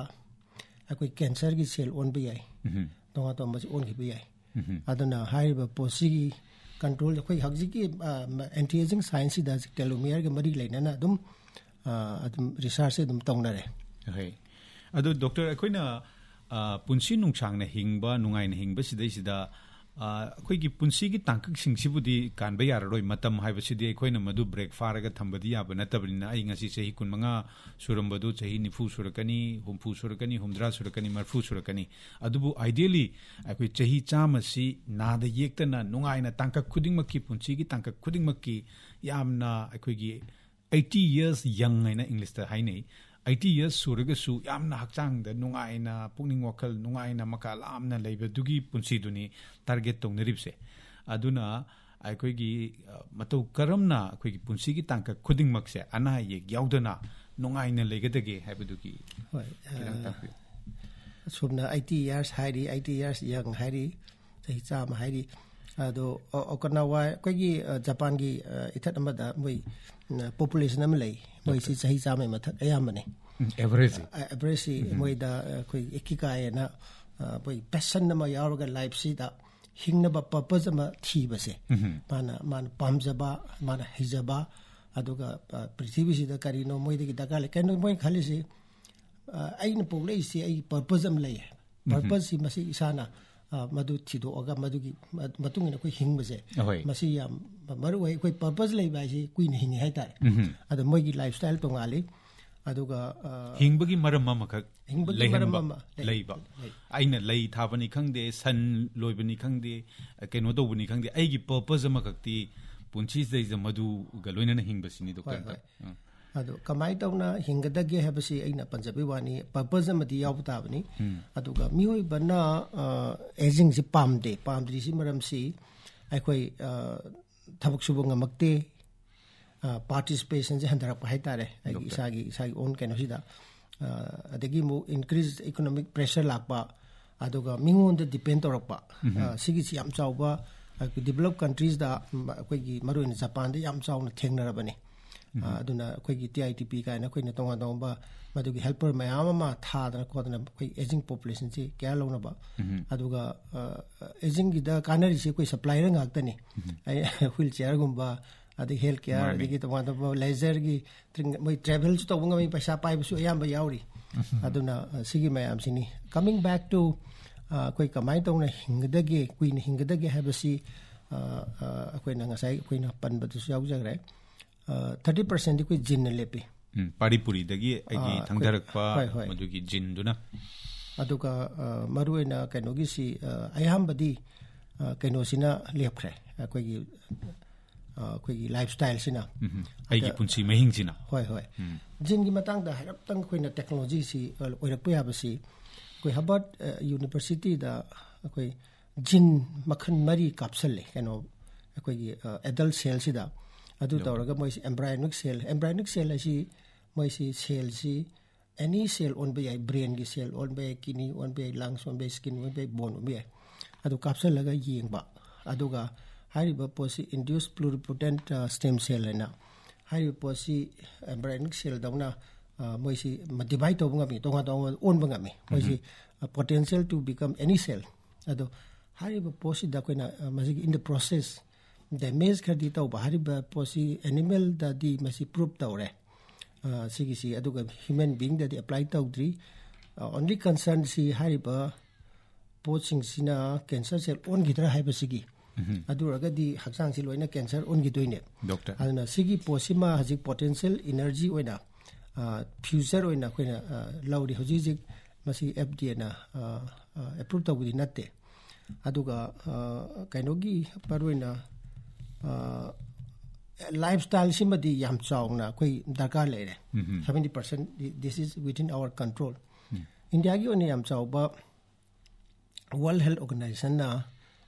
ꯑꯩꯈꯣꯏ ꯀꯦꯟꯁꯔꯒꯤ ꯁꯦꯜ ꯑꯣꯟꯕ ꯌꯥꯏ, ꯎꯝ꯫ ꯇꯣꯉꯥꯟ ꯇꯣꯉꯥꯟꯕꯁꯤ ꯑꯣꯟꯈꯤꯕ ꯌꯥꯏ꯫ ꯎꯝ꯫ ꯑꯗꯨꯅ ꯍꯥꯏꯔꯤꯕ ꯄꯣꯠꯁꯤꯒꯤ ꯀꯟꯇ꯭ꯔꯣꯜ ꯑꯩꯈꯣꯏ ꯍꯧꯖꯤꯛꯀꯤ ꯑꯦꯟꯇꯤ ꯑꯦꯖꯤꯡ ꯁꯥꯏꯟꯁꯁꯤꯗ ꯇꯦꯂꯣꯃꯤꯌꯔꯒ ꯃꯔꯤ ꯂꯩꯅꯅ ꯑꯗꯨꯝ ꯑ, ꯑꯗꯨꯝ ꯔꯤꯁꯔꯁꯁꯦ ꯑꯗꯨꯝ ꯇꯧꯅꯔꯦ꯫ ꯍꯣꯏ꯫ ꯑꯗꯣ ꯗꯣꯛꯇꯔ, ꯑꯩꯈꯣꯏꯅ ꯑ, ꯄꯨꯟꯁꯤ ꯅꯨꯡꯁꯥꯡꯅ ꯍꯤꯡꯕ, ꯅꯨꯡꯉꯥꯏꯅ ꯍꯤꯡꯕꯁꯤꯗꯩꯁꯤꯗ ꯑ, ꯑꯩꯈꯣꯏꯒꯤ ꯄꯨꯟꯁꯤꯒꯤ ꯇꯥꯡꯀꯛꯁꯤꯡꯁꯤꯕꯨꯗꯤ ꯀꯥꯟꯕ ꯌꯥꯔꯔꯣꯏ꯫ ꯃꯇꯝ ꯍꯥꯏꯕꯁꯤꯗꯤ ꯑꯩꯈꯣꯏꯅ ꯃꯗꯨ ꯕ꯭ꯔꯦꯛ ꯐꯥꯔꯒ ꯊꯝꯕꯗꯤ ꯌꯥꯕ ꯅꯠꯇꯕꯅꯤꯅ, ꯑꯩ ꯉꯁꯤ ꯆꯍꯤ ꯀꯨꯟꯃꯉꯥ ꯁꯨꯔꯝꯕꯗꯨ ꯆꯍꯤ ꯅꯤꯐꯨ ꯁꯨꯔꯛꯀꯅꯤ, ꯍꯨꯝꯐꯨ ꯁꯨꯔꯛꯀꯅꯤ, ꯍꯨꯝꯗ꯭ꯔꯥ ꯁꯨꯔꯛꯀꯅꯤ, ꯃꯔꯐꯨ ꯁꯨꯔꯛꯀꯅꯤ꯫ ꯑꯗꯨꯕꯨ ideally ꯑꯩꯈꯣꯏ ꯆꯍꯤ ꯆꯥꯝꯃꯁꯤ ꯅꯥꯗ ꯌꯦꯛꯇꯅ ꯅꯨꯡꯉꯥꯏꯅ ꯇꯥꯡꯀꯛ ꯈꯨꯗꯤꯡꯃꯛꯀꯤ, ꯄꯨꯟꯁꯤꯒꯤ ꯇꯥꯡꯀꯛ ꯈꯨꯗꯤꯡꯃꯛꯀꯤ ꯌꯥꯝꯅ ꯑꯩꯈꯣꯏꯒꯤ eighty years young ꯍꯥꯏꯅ ꯏꯪꯂꯤꯁꯇ ꯍꯥꯏꯅꯩ꯫ Eighty years ꯁꯨꯔꯒꯁꯨ ꯌꯥꯝꯅ ꯍꯛꯆꯥꯡꯗ ꯅꯨꯡꯉꯥꯏꯅ, ꯄꯨꯛꯅꯤꯡ ꯋꯥꯈꯜ ꯅꯨꯡꯉꯥꯏꯅ, ꯃꯀꯥ ꯂꯥꯝꯅ ꯂꯩꯕꯗꯨꯒꯤ ꯄꯨꯟꯁꯤꯗꯨꯅꯤ ꯇꯥꯔꯒꯦꯠ ꯇꯧꯅꯔꯤꯕꯁꯦ꯫ ꯑꯗꯨꯅ ꯑꯩꯈꯣꯏꯒꯤ, ꯑ, ꯃꯇꯧ ꯀꯔꯝꯅ ꯑꯩꯈꯣꯏꯒꯤ ꯄꯨꯟꯁꯤꯒꯤ ꯇꯥꯡꯀꯛ ꯈꯨꯗꯤꯡꯃꯛꯁꯦ ꯑꯅꯥ ꯑꯌꯦꯛ ꯌꯥꯎꯗꯅ ꯅꯨꯡꯉꯥꯏꯅ ꯂꯩꯒꯗꯒꯦ ꯍꯥꯏꯕꯗꯨꯒꯤ ꯍꯣꯏ, ꯈꯤꯇꯪ ꯑ, ꯇꯥꯛꯄꯤꯌꯨ꯫ ꯑꯁꯣꯝꯅ eighty years ꯍꯥꯏꯔꯤ, eighty years young ꯍꯥꯏꯔꯤ, ꯆꯍꯤ ꯆꯥꯝꯃ ꯍꯥꯏꯔꯤ꯫ ꯑꯗꯣ ꯑꯣ-, ꯑꯣꯀꯤꯅꯥꯋꯥ ꯑꯩꯈꯣꯏꯒꯤ, ꯑ, ꯖꯄꯥꯟꯒꯤ, ꯑ, ꯏꯊꯠ ꯑꯃꯗ ꯃꯣꯏ, ꯎꯝ, ꯄꯣꯄꯨꯂꯦꯁꯟ ꯑꯃ ꯂꯩ, ꯃꯣꯏꯁꯤ ꯆꯍꯤ ꯆꯥꯝꯃꯒꯤ ꯃꯊꯛ ꯑꯌꯥꯝꯕꯅꯦ꯫ ꯑꯦꯚꯔꯦꯖꯁꯦ꯫ ꯑꯦꯚꯔꯦꯖꯁꯤ ꯃꯣꯏꯗ ꯑꯩꯈꯣꯏ ꯏꯀꯤꯒꯥꯏ ꯍꯥꯏꯅ, ꯑ, ꯑꯩꯈꯣꯏ ꯄꯦꯁꯟ ꯑꯃ ꯌꯥꯎꯔꯒ ꯂꯥꯏꯐꯁꯤꯗ ꯍꯤꯡꯅꯕ ꯄꯔꯄꯁ ꯑꯃ ꯊꯤꯕꯁꯦ꯫ ꯃꯥꯅ, ꯃꯥꯅ ꯄꯥꯝꯖꯕ, ꯃꯥꯅ ꯍꯩꯖꯕ, ꯑꯗꯨꯒ, ꯑ, ꯄ꯭ꯔꯤꯊꯤꯕꯤꯁꯤꯗ ꯀꯔꯤꯅꯣ ꯃꯣꯏꯗꯒꯤ ꯗꯔꯀꯥꯔ ꯂꯩ? ꯀꯩꯅꯣ ꯃꯣꯏꯅ ꯈꯜꯂꯤꯁꯤ, ꯑ, ꯑꯩꯅ ꯄꯣꯛꯂꯛꯏꯁꯤ ꯑꯩ ꯄꯔꯄꯁ ꯑꯃ ꯂꯩ꯫ ꯄꯔꯄꯁꯁꯤ ꯃꯁꯤ ꯏꯁꯥꯅ, ꯑ, ꯃꯗꯨ ꯊꯤꯗꯣꯛꯑꯒ ꯃꯗꯨꯒꯤ ꯃ-, ꯃꯇꯨꯡ ꯏꯟꯅ ꯑꯩꯈꯣꯏ ꯍꯤꯡꯕꯁꯦ, ꯑꯍꯣꯏ꯫ ꯃꯁꯤ ꯌꯥꯝ ꯃꯔꯨ ꯑꯣꯏ꯫ ꯑꯩꯈꯣꯏ ꯄꯔꯄꯁ ꯂꯩꯕ ꯍꯥꯏꯁꯤ ꯀꯨꯏꯅ ꯍꯤꯡꯉꯤ ꯍꯥꯏꯇꯥꯔꯦ꯫ ꯑꯗꯣ ꯃꯣꯏꯒꯤ ꯂꯥꯏꯐ ꯁ꯭ꯇꯥꯏꯜ ꯇꯣꯡꯉꯥꯜꯂꯤ꯫ ꯑꯗꯨꯒ, ꯑ, ꯍꯤꯡꯕꯒꯤ ꯃꯔꯝ ꯑꯃꯈꯛ ꯍꯤꯡꯕꯒꯤ ꯂꯩꯍꯟꯕ, ꯃꯔꯝ ꯑꯃ ꯂꯩ꯫ ꯂꯩꯕ꯫ ꯂꯩ꯫ ꯑꯩꯅ ꯂꯩ ꯊꯥꯕꯅꯤ ꯈꯪꯗꯦ, ꯁꯟ ꯂꯣꯏꯕꯅꯤ ꯈꯪꯗꯦ, ꯀꯩꯅꯣ ꯇꯧꯕꯅꯤ ꯈꯪꯗꯦ, ꯑꯩꯒꯤ ꯄꯔꯄꯁ ꯑꯃꯈꯛꯇꯤ ꯄꯨꯟꯁꯤꯁꯤꯗꯩꯁꯤꯗ ꯃꯗꯨꯒ ꯂꯣꯏꯅꯅ ꯍꯤꯡꯕꯁꯤꯅꯤ, ꯗꯣꯛꯇꯔ꯫ ꯍꯣꯏ꯫ ꯑꯗꯣ ꯀꯃꯥꯏꯅ ꯇꯧꯅ ꯍꯤꯡꯒꯗꯒꯦ ꯍꯥꯏꯕꯁꯤ ꯑꯩꯅ ꯄꯟꯖꯕꯒꯤ ꯋꯥꯅꯤ, ꯄꯔꯄꯁ ꯑꯃꯗꯤ ꯌꯥꯎꯕ ꯇꯥꯕꯅꯤ꯫ ꯑꯗꯨꯒ ꯃꯤꯑꯣꯏꯕꯅ ꯑꯦꯖꯤꯡꯁꯤ ꯄꯥꯝꯗꯦ꯫ ꯄꯥꯝꯗ꯭ꯔꯤꯁꯤ ꯃꯔꯝꯁꯤ ꯑꯩꯈꯣꯏ ꯑ, ꯊꯕꯛ ꯁꯨꯕ ꯉꯝꯃꯛꯇꯦ, ꯄꯥꯔꯇꯤꯁꯤꯄꯦꯁꯟꯁꯦ ꯍꯟꯊꯔꯛꯄ ꯍꯥꯏꯇꯥꯔꯦ, ꯑꯩꯒꯤ ꯏꯁꯥꯒꯤ ꯏꯁꯥꯒꯤ ꯑꯣꯟ ꯀꯩꯅꯣꯁꯤꯗ꯫ ꯑ, ꯑꯗꯒꯤ ꯑꯃꯨꯛ ꯏꯟꯀ꯭ꯔꯤꯖ ꯏꯀꯣꯅꯣꯃꯤꯛ ꯄ꯭ꯔꯦꯁꯔ ꯂꯥꯛꯄ, ꯑꯗꯨꯒ ꯃꯤꯉꯣꯟꯗ ꯗꯤꯄꯦꯟ ꯇꯧꯔꯛꯄ꯫ ꯑ, ꯁꯤꯒꯤꯁꯤ ꯌꯥꯝ ꯆꯥꯎꯕ, ꯑ, ꯗꯤꯕꯂꯞ ꯀꯟꯇ꯭ꯔꯤꯁꯇ, ꯎꯝ, ꯑꯩꯈꯣꯏꯒꯤ ꯃꯔꯨꯑꯣꯏꯅ ꯖꯄꯥꯟꯗ ꯌꯥꯝ ꯆꯥꯎꯅ ꯊꯦꯡꯅꯔꯕꯅꯤ꯫ ꯑ, ꯑꯗꯨꯅ ꯑꯩꯈꯣꯏꯒꯤ ꯇꯤ ꯑꯥꯏ ꯇꯤ ꯄꯤ ꯀꯥꯏꯅ ꯑꯩꯈꯣꯏꯅ ꯇꯣꯉꯥꯟ ꯇꯣꯉꯥꯟꯕ ꯃꯗꯨꯒꯤ ꯍꯦꯜꯄꯔ ꯃꯌꯥꯝ ꯑꯃ ꯊꯥꯗꯅ ꯈꯣꯠꯇꯅ ꯑꯩꯈꯣꯏ ꯑꯦꯖꯤꯡ ꯄꯣꯄꯨꯂꯦꯁꯟꯁꯤ ꯀꯦꯌꯔ ꯂꯧꯅꯕ, ꯑꯗꯨꯒ, ꯑ, ꯑꯦꯖꯤꯡꯒꯤꯗ ꯀꯥꯟꯅꯔꯤꯁꯤ ꯑꯩꯈꯣꯏ ꯁꯄ꯭ꯂꯥꯏꯌꯔ ꯉꯥꯛꯇꯅꯤ꯫ ꯑꯩ ꯍ꯭ꯋꯤꯜ ꯆꯤꯌꯔꯒꯨꯝꯕ, ꯑꯗꯩ ꯍꯦꯜꯊ ꯀꯦꯌꯔ, ꯃꯥꯅꯤ꯫ ꯑꯗꯒꯤ ꯇꯣꯉꯥꯟ ꯇꯣꯉꯥꯟꯕ ꯂꯦꯖꯔꯒꯤ ꯇ꯭ꯔꯤꯡ-, ꯃꯣꯏ ꯇ꯭ꯔꯦꯚꯦꯜꯁꯨ ꯇꯧꯕ ꯉꯝꯃꯤ, ꯄꯩꯁꯥ ꯄꯥꯏꯕꯁꯨ ꯑꯌꯥꯝꯕ ꯌꯥꯎꯔꯤ꯫ ꯑꯗꯨꯅ, ꯑ, ꯁꯤꯒꯤ ꯃꯌꯥꯝꯁꯤꯅꯤ꯫ Coming back to, ꯑ, ꯑꯩꯈꯣꯏ ꯀꯃꯥꯏꯅ ꯇꯧꯅ ꯍꯤꯡꯒꯗꯒꯦ, ꯀꯨꯏꯅ ꯍꯤꯡꯒꯗꯒꯦ ꯍꯥꯏꯕꯁꯤ, ꯑ, ꯑ, ꯑꯩꯈꯣꯏꯅ ꯉꯁꯥꯏ ꯑꯩꯈꯣꯏꯅ ꯄꯟꯕꯗꯁꯨ ꯌꯥꯎꯖꯈ꯭ꯔꯦ꯫ ꯑ, ꯊꯥꯔꯇꯤ ꯄꯥꯔꯁꯦꯟꯗꯤ ꯑꯩꯈꯣꯏ ꯖꯤꯟꯅ ꯂꯦꯞꯄꯤ꯫ ꯎꯝ, ꯄꯥꯔꯤ ꯄꯨꯔꯤꯗꯒꯤ ꯑꯩꯒꯤ ꯑ, ꯑꯩꯈꯣꯏ, ꯊꯪꯊꯔꯛꯄ ꯍꯣꯏ, ꯍꯣꯏ꯫ ꯃꯗꯨꯒꯤ ꯖꯤꯟꯗꯨꯅ꯫ ꯑꯗꯨꯒ, ꯑ, ꯃꯔꯨꯑꯣꯏꯅ ꯀꯩꯅꯣꯒꯤꯁꯤ, ꯑ, ꯑꯌꯥꯝꯕꯗꯤ, ꯑ, ꯀꯩꯅꯣꯁꯤꯅ ꯂꯦꯞꯈ꯭ꯔꯦ, ꯑꯩꯈꯣꯏꯒꯤ, ꯑ, ꯑꯩꯈꯣꯏꯒꯤ ꯂꯥꯏꯐ ꯁ꯭ꯇꯥꯏꯜꯁꯤꯅ꯫ ꯎꯝ, ꯑꯩꯒꯤ ꯑꯗ ꯄꯨꯟꯁꯤ ꯃꯍꯤꯡꯁꯤꯅ꯫ ꯍꯣꯏ, ꯍꯣꯏ꯫ ꯎꯝ꯫ ꯖꯤꯟꯒꯤ ꯃꯇꯥꯡꯗ ꯍꯥꯏꯔꯞꯇꯪ ꯑꯩꯈꯣꯏꯅ ꯇꯦꯛꯅꯣꯂꯣꯖꯤꯁꯤ, ꯑ, ꯑꯣꯏꯔꯛꯄ ꯌꯥꯕꯁꯤ, ꯑꯩꯈꯣꯏ ꯍꯕꯔꯠ, ꯑ, ꯌꯨꯅꯤꯚꯔꯁꯤꯇꯤꯗ ꯑꯩꯈꯣꯏ ꯖꯤꯟ ꯃꯈꯜ ꯃꯔꯤ ꯀꯥꯞꯁꯜꯂꯦ꯫ ꯀꯩꯅꯣ, ꯑꯩꯈꯣꯏꯒꯤ, ꯑ, ꯑꯦꯗꯜ ꯁꯦꯜꯁꯤꯗ꯫ ꯑꯗꯨ ꯌꯥꯝ ꯇꯧꯔꯒ ꯃꯣꯏꯁꯤ ꯑꯦꯝꯕ꯭ꯔꯥꯏꯌꯣꯅꯤꯛ ꯁꯦꯜ, ꯑꯦꯝꯕ꯭ꯔꯥꯏꯌꯣꯅꯤꯛ ꯁꯦꯜ ꯍꯥꯏꯁꯤ ꯃꯣꯏꯁꯤ ꯁꯦꯜꯁꯤ ꯑꯦꯅꯤ ꯁꯦꯜ ꯑꯣꯟꯕ ꯌꯥꯏ, ꯕ꯭ꯔꯦꯟꯒꯤ ꯁꯦꯜ ꯑꯣꯟꯕ ꯌꯥꯏ, ꯀꯤꯗꯅꯤ ꯑꯣꯟꯕ ꯌꯥꯏ, ꯂꯪꯁ ꯑꯣꯟꯕ ꯌꯥꯏ, ꯁ꯭ꯀꯤꯟ ꯑꯣꯟꯕ ꯌꯥꯏ, ꯕꯣꯟ ꯑꯣꯟꯕ ꯌꯥꯏ꯫ ꯑꯗꯨ ꯀꯥꯞꯁꯤꯜꯂꯒ ꯌꯦꯡꯕ꯫ ꯑꯗꯨꯒ ꯍꯥꯏꯔꯤꯕ ꯄꯣꯠꯁꯤ induced pluripotent, ꯑ, stem cell ꯍꯥꯏꯅ ꯍꯥꯏꯔꯤꯕ ꯄꯣꯠꯁꯤ ꯑꯦꯝꯕ꯭ꯔꯥꯏꯌꯣꯅꯤꯛ ꯁꯦꯜꯗꯧꯅ, ꯑ, ꯃꯣꯏꯁꯤ ꯗꯤꯚꯥꯏꯠ ꯇꯧꯕ ꯉꯝꯃꯤ, ꯇꯣꯉꯥꯟ ꯇꯣꯉꯥꯟꯕ ꯑꯣꯟꯕ ꯉꯝꯃꯤ꯫ ꯃꯣꯏꯁꯤ, ꯑ, potential to become any cell꯫ ꯑꯗꯣ ꯍꯥꯏꯔꯤꯕ ꯄꯣꯠꯁꯤꯗ ꯑꯩꯈꯣꯏꯅ, ꯑ, ꯃꯁꯤꯒꯤ in the process damage ꯈꯔꯗꯤ ꯇꯧꯕ꯫ ꯍꯥꯏꯔꯤꯕ ꯄꯣꯠꯁꯤ ꯑꯦꯅꯤꯃꯦꯜꯗꯗꯤ ꯃꯁꯤ ꯄ꯭ꯔꯨꯞ ꯇꯧꯔꯦ, ꯑ, ꯁꯤꯒꯤꯁꯤ, ꯑꯗꯨꯒ ꯍ꯭ꯌꯨꯃꯦꯟ ꯕꯤꯡꯗꯗꯤ ꯑꯦꯄ꯭ꯂꯥꯏ ꯇꯧꯗ꯭ꯔꯤ꯫ ꯑ, only concern ꯁꯤ ꯍꯥꯏꯔꯤꯕ ꯄꯣꯠꯁꯤꯡꯁꯤꯅ ꯀꯦꯟꯁꯔ ꯁꯦꯜ ꯑꯣꯟꯈꯤꯗ꯭ꯔꯥ ꯍꯥꯏꯕꯁꯤꯒꯤ꯫ ꯑꯗꯨ ꯑꯣꯏꯔꯒꯗꯤ ꯍꯛꯆꯥꯡꯁꯤ ꯂꯣꯏꯅ ꯀꯦꯟꯁꯔ ꯑꯣꯟꯈꯤꯗꯣꯏꯅꯦ꯫ ꯗꯣꯛꯇꯔ꯫ ꯑꯗꯨꯅ ꯁꯤꯒꯤ ꯄꯣꯠꯁꯤꯃ ꯍꯧꯖꯤꯛ ꯄꯣꯇꯦꯟꯁꯤꯌꯦꯜ ꯏꯅꯔꯖꯤ ꯑꯣꯏꯅ, ꯑ, ꯐ꯭ꯌꯨꯆꯔ ꯑꯣꯏꯅ ꯑꯩꯈꯣꯏꯅ, ꯑ, ꯂꯧꯔꯤ꯫ ꯍꯧꯖꯤꯛ ꯍꯧꯖꯤꯛ ꯃꯁꯤ ꯑꯦꯐ ꯗꯤ ꯑꯦꯅ, ꯑ, ꯑ, ꯑꯦꯄ꯭ꯔꯨꯞ ꯇꯧꯕꯗꯤ ꯅꯠꯇꯦ꯫ ꯑꯗꯨꯒ, ꯑ, ꯀꯩꯅꯣꯒꯤ ꯃꯔꯨꯑꯣꯏꯅ, ꯑ, ꯂꯥꯏꯐ ꯁ꯭ꯇꯥꯏꯜꯁꯤꯃꯗꯤ ꯌꯥꯝ ꯆꯥꯎꯅ ꯑꯩꯈꯣꯏ ꯗꯔꯀꯥꯔ ꯂꯩꯔꯦ꯫ Seventy percent, this is within our control. ꯏꯟꯗꯤꯌꯥꯒꯤ ꯑꯣꯏꯅ ꯌꯥꯝ ꯆꯥꯎꯕ World Health Organizationꯅ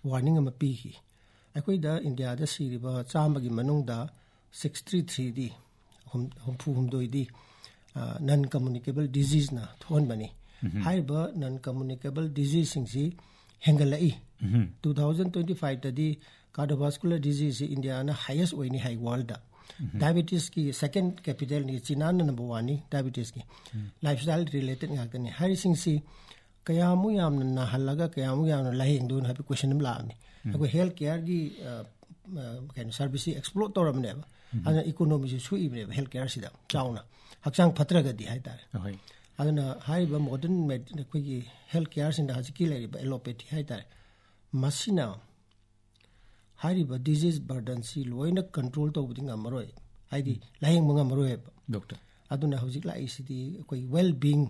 ꯋꯥꯔꯅꯤꯡ ꯑꯃ ꯄꯤꯈꯤ꯫ ꯑꯩꯈꯣꯏꯗ ꯏꯟꯗꯤꯌꯥꯗ ꯁꯤꯔꯤꯕ ꯆꯥꯝꯃꯒꯤ ꯃꯅꯨꯡꯗ ꯁꯤꯛꯁꯇꯤ ꯊ꯭ꯔꯤꯗꯤ, ꯍꯨꯝꯐꯨ ꯍꯨꯝꯗꯣꯏꯗꯤ ꯅꯟ ꯀꯝꯃꯨꯅꯤꯀꯦꯕꯜ ꯗꯤꯖꯤꯖꯅ ꯊꯣꯛꯍꯟꯕꯅꯤ꯫ ꯍꯥꯏꯔꯤꯕ ꯅꯟ ꯀꯝꯃꯨꯅꯤꯀꯦꯕꯜ ꯗꯤꯖꯤꯖꯁꯤꯡꯁꯤ ꯍꯦꯟꯒꯠꯂꯛꯏ꯫ Two thousand twenty fiveꯇꯗꯤ cardiovascular diseaseꯁꯤ ꯏꯟꯗꯤꯌꯥꯅ ꯍꯥꯏꯌꯦꯁ ꯑꯣꯏꯅꯤ ꯍꯥꯏ ꯋꯥꯔꯜꯗ꯫ ꯗꯥꯏꯕꯦꯇꯤꯁꯀꯤ ꯁꯦꯀꯦꯟ ꯀꯦꯄꯤꯇꯦꯜꯅꯤ, ꯆꯤꯅꯥꯅ ꯅꯝꯕꯔ ꯋꯥꯟꯅꯤ ꯗꯥꯏꯕꯦꯇꯤꯁꯀꯤ꯫ ꯂꯥꯏꯐ ꯁ꯭ꯇꯥꯏꯜ ꯔꯤꯂꯦꯇꯦꯠ ꯉꯥꯛꯇꯅꯤ꯫ ꯍꯥꯏꯔꯤꯁꯤꯡꯁꯤ ꯀꯌꯥꯃꯨꯛ ꯌꯥꯝꯅ ꯅꯥꯍꯜꯂꯒ ꯀꯌꯥꯃꯨꯛ ꯌꯥꯝꯅ ꯂꯥꯏꯌꯦꯡꯗꯣꯏꯅꯣ ꯍꯥꯏꯕ ꯀꯣꯏꯁꯟ ꯑꯃ ꯂꯥꯛꯑꯕꯅꯤ꯫ ꯑꯩꯈꯣꯏ ꯍꯦꯜꯊ ꯀꯦꯌꯔꯒꯤ ꯀꯩꯅꯣ ꯁꯥꯔꯚꯤꯁꯁꯤ ꯑꯦꯛꯁꯄ꯭ꯂꯣꯔ ꯇꯧꯔꯕꯅꯦꯕ꯫ ꯑꯗꯨꯅ ꯏꯀꯣꯅꯣꯃꯤꯁꯤ ꯁꯣꯛꯏꯕꯅꯦꯕ ꯍꯦꯜꯊ ꯀꯦꯌꯔꯁꯤꯗ ꯆꯥꯎꯅ, ꯍꯛꯆꯥꯡ ꯐꯠꯇ꯭ꯔꯒꯗꯤ ꯍꯥꯏꯇꯥꯔꯦ꯫ ꯑꯗꯨꯅ ꯍꯥꯏꯔꯤꯕ ꯃꯣꯗꯔꯟ ꯑꯩꯈꯣꯏꯒꯤ ꯍꯦꯜꯊ ꯀꯦꯌꯔꯁꯤꯡꯗ ꯍꯧꯖꯤꯛꯀꯤ ꯂꯩꯔꯤꯕ ꯑꯦꯂꯣꯄꯦꯊꯤ ꯍꯥꯏꯇꯥꯔꯦ, ꯃꯁꯤꯅ ꯍꯥꯏꯔꯤꯕ ꯗꯤꯖꯤꯖ ꯕꯔꯗꯟꯁꯤ ꯂꯣꯏꯅ ꯀꯟꯇ꯭ꯔꯣꯜ ꯇꯧꯕꯗꯤ ꯉꯝꯃꯔꯣꯏ, ꯍꯥꯏꯗꯤ ꯂꯥꯌꯦꯡꯕ ꯉꯝꯃꯔꯣꯏꯕ꯫ ꯗꯣꯛꯇꯔ꯫ ꯑꯗꯨꯅ ꯍꯧꯖꯤꯛ ꯂꯥꯛꯏꯁꯤꯗꯤ ꯑꯩꯈꯣꯏ ꯋꯦꯜ ꯕꯤꯡ,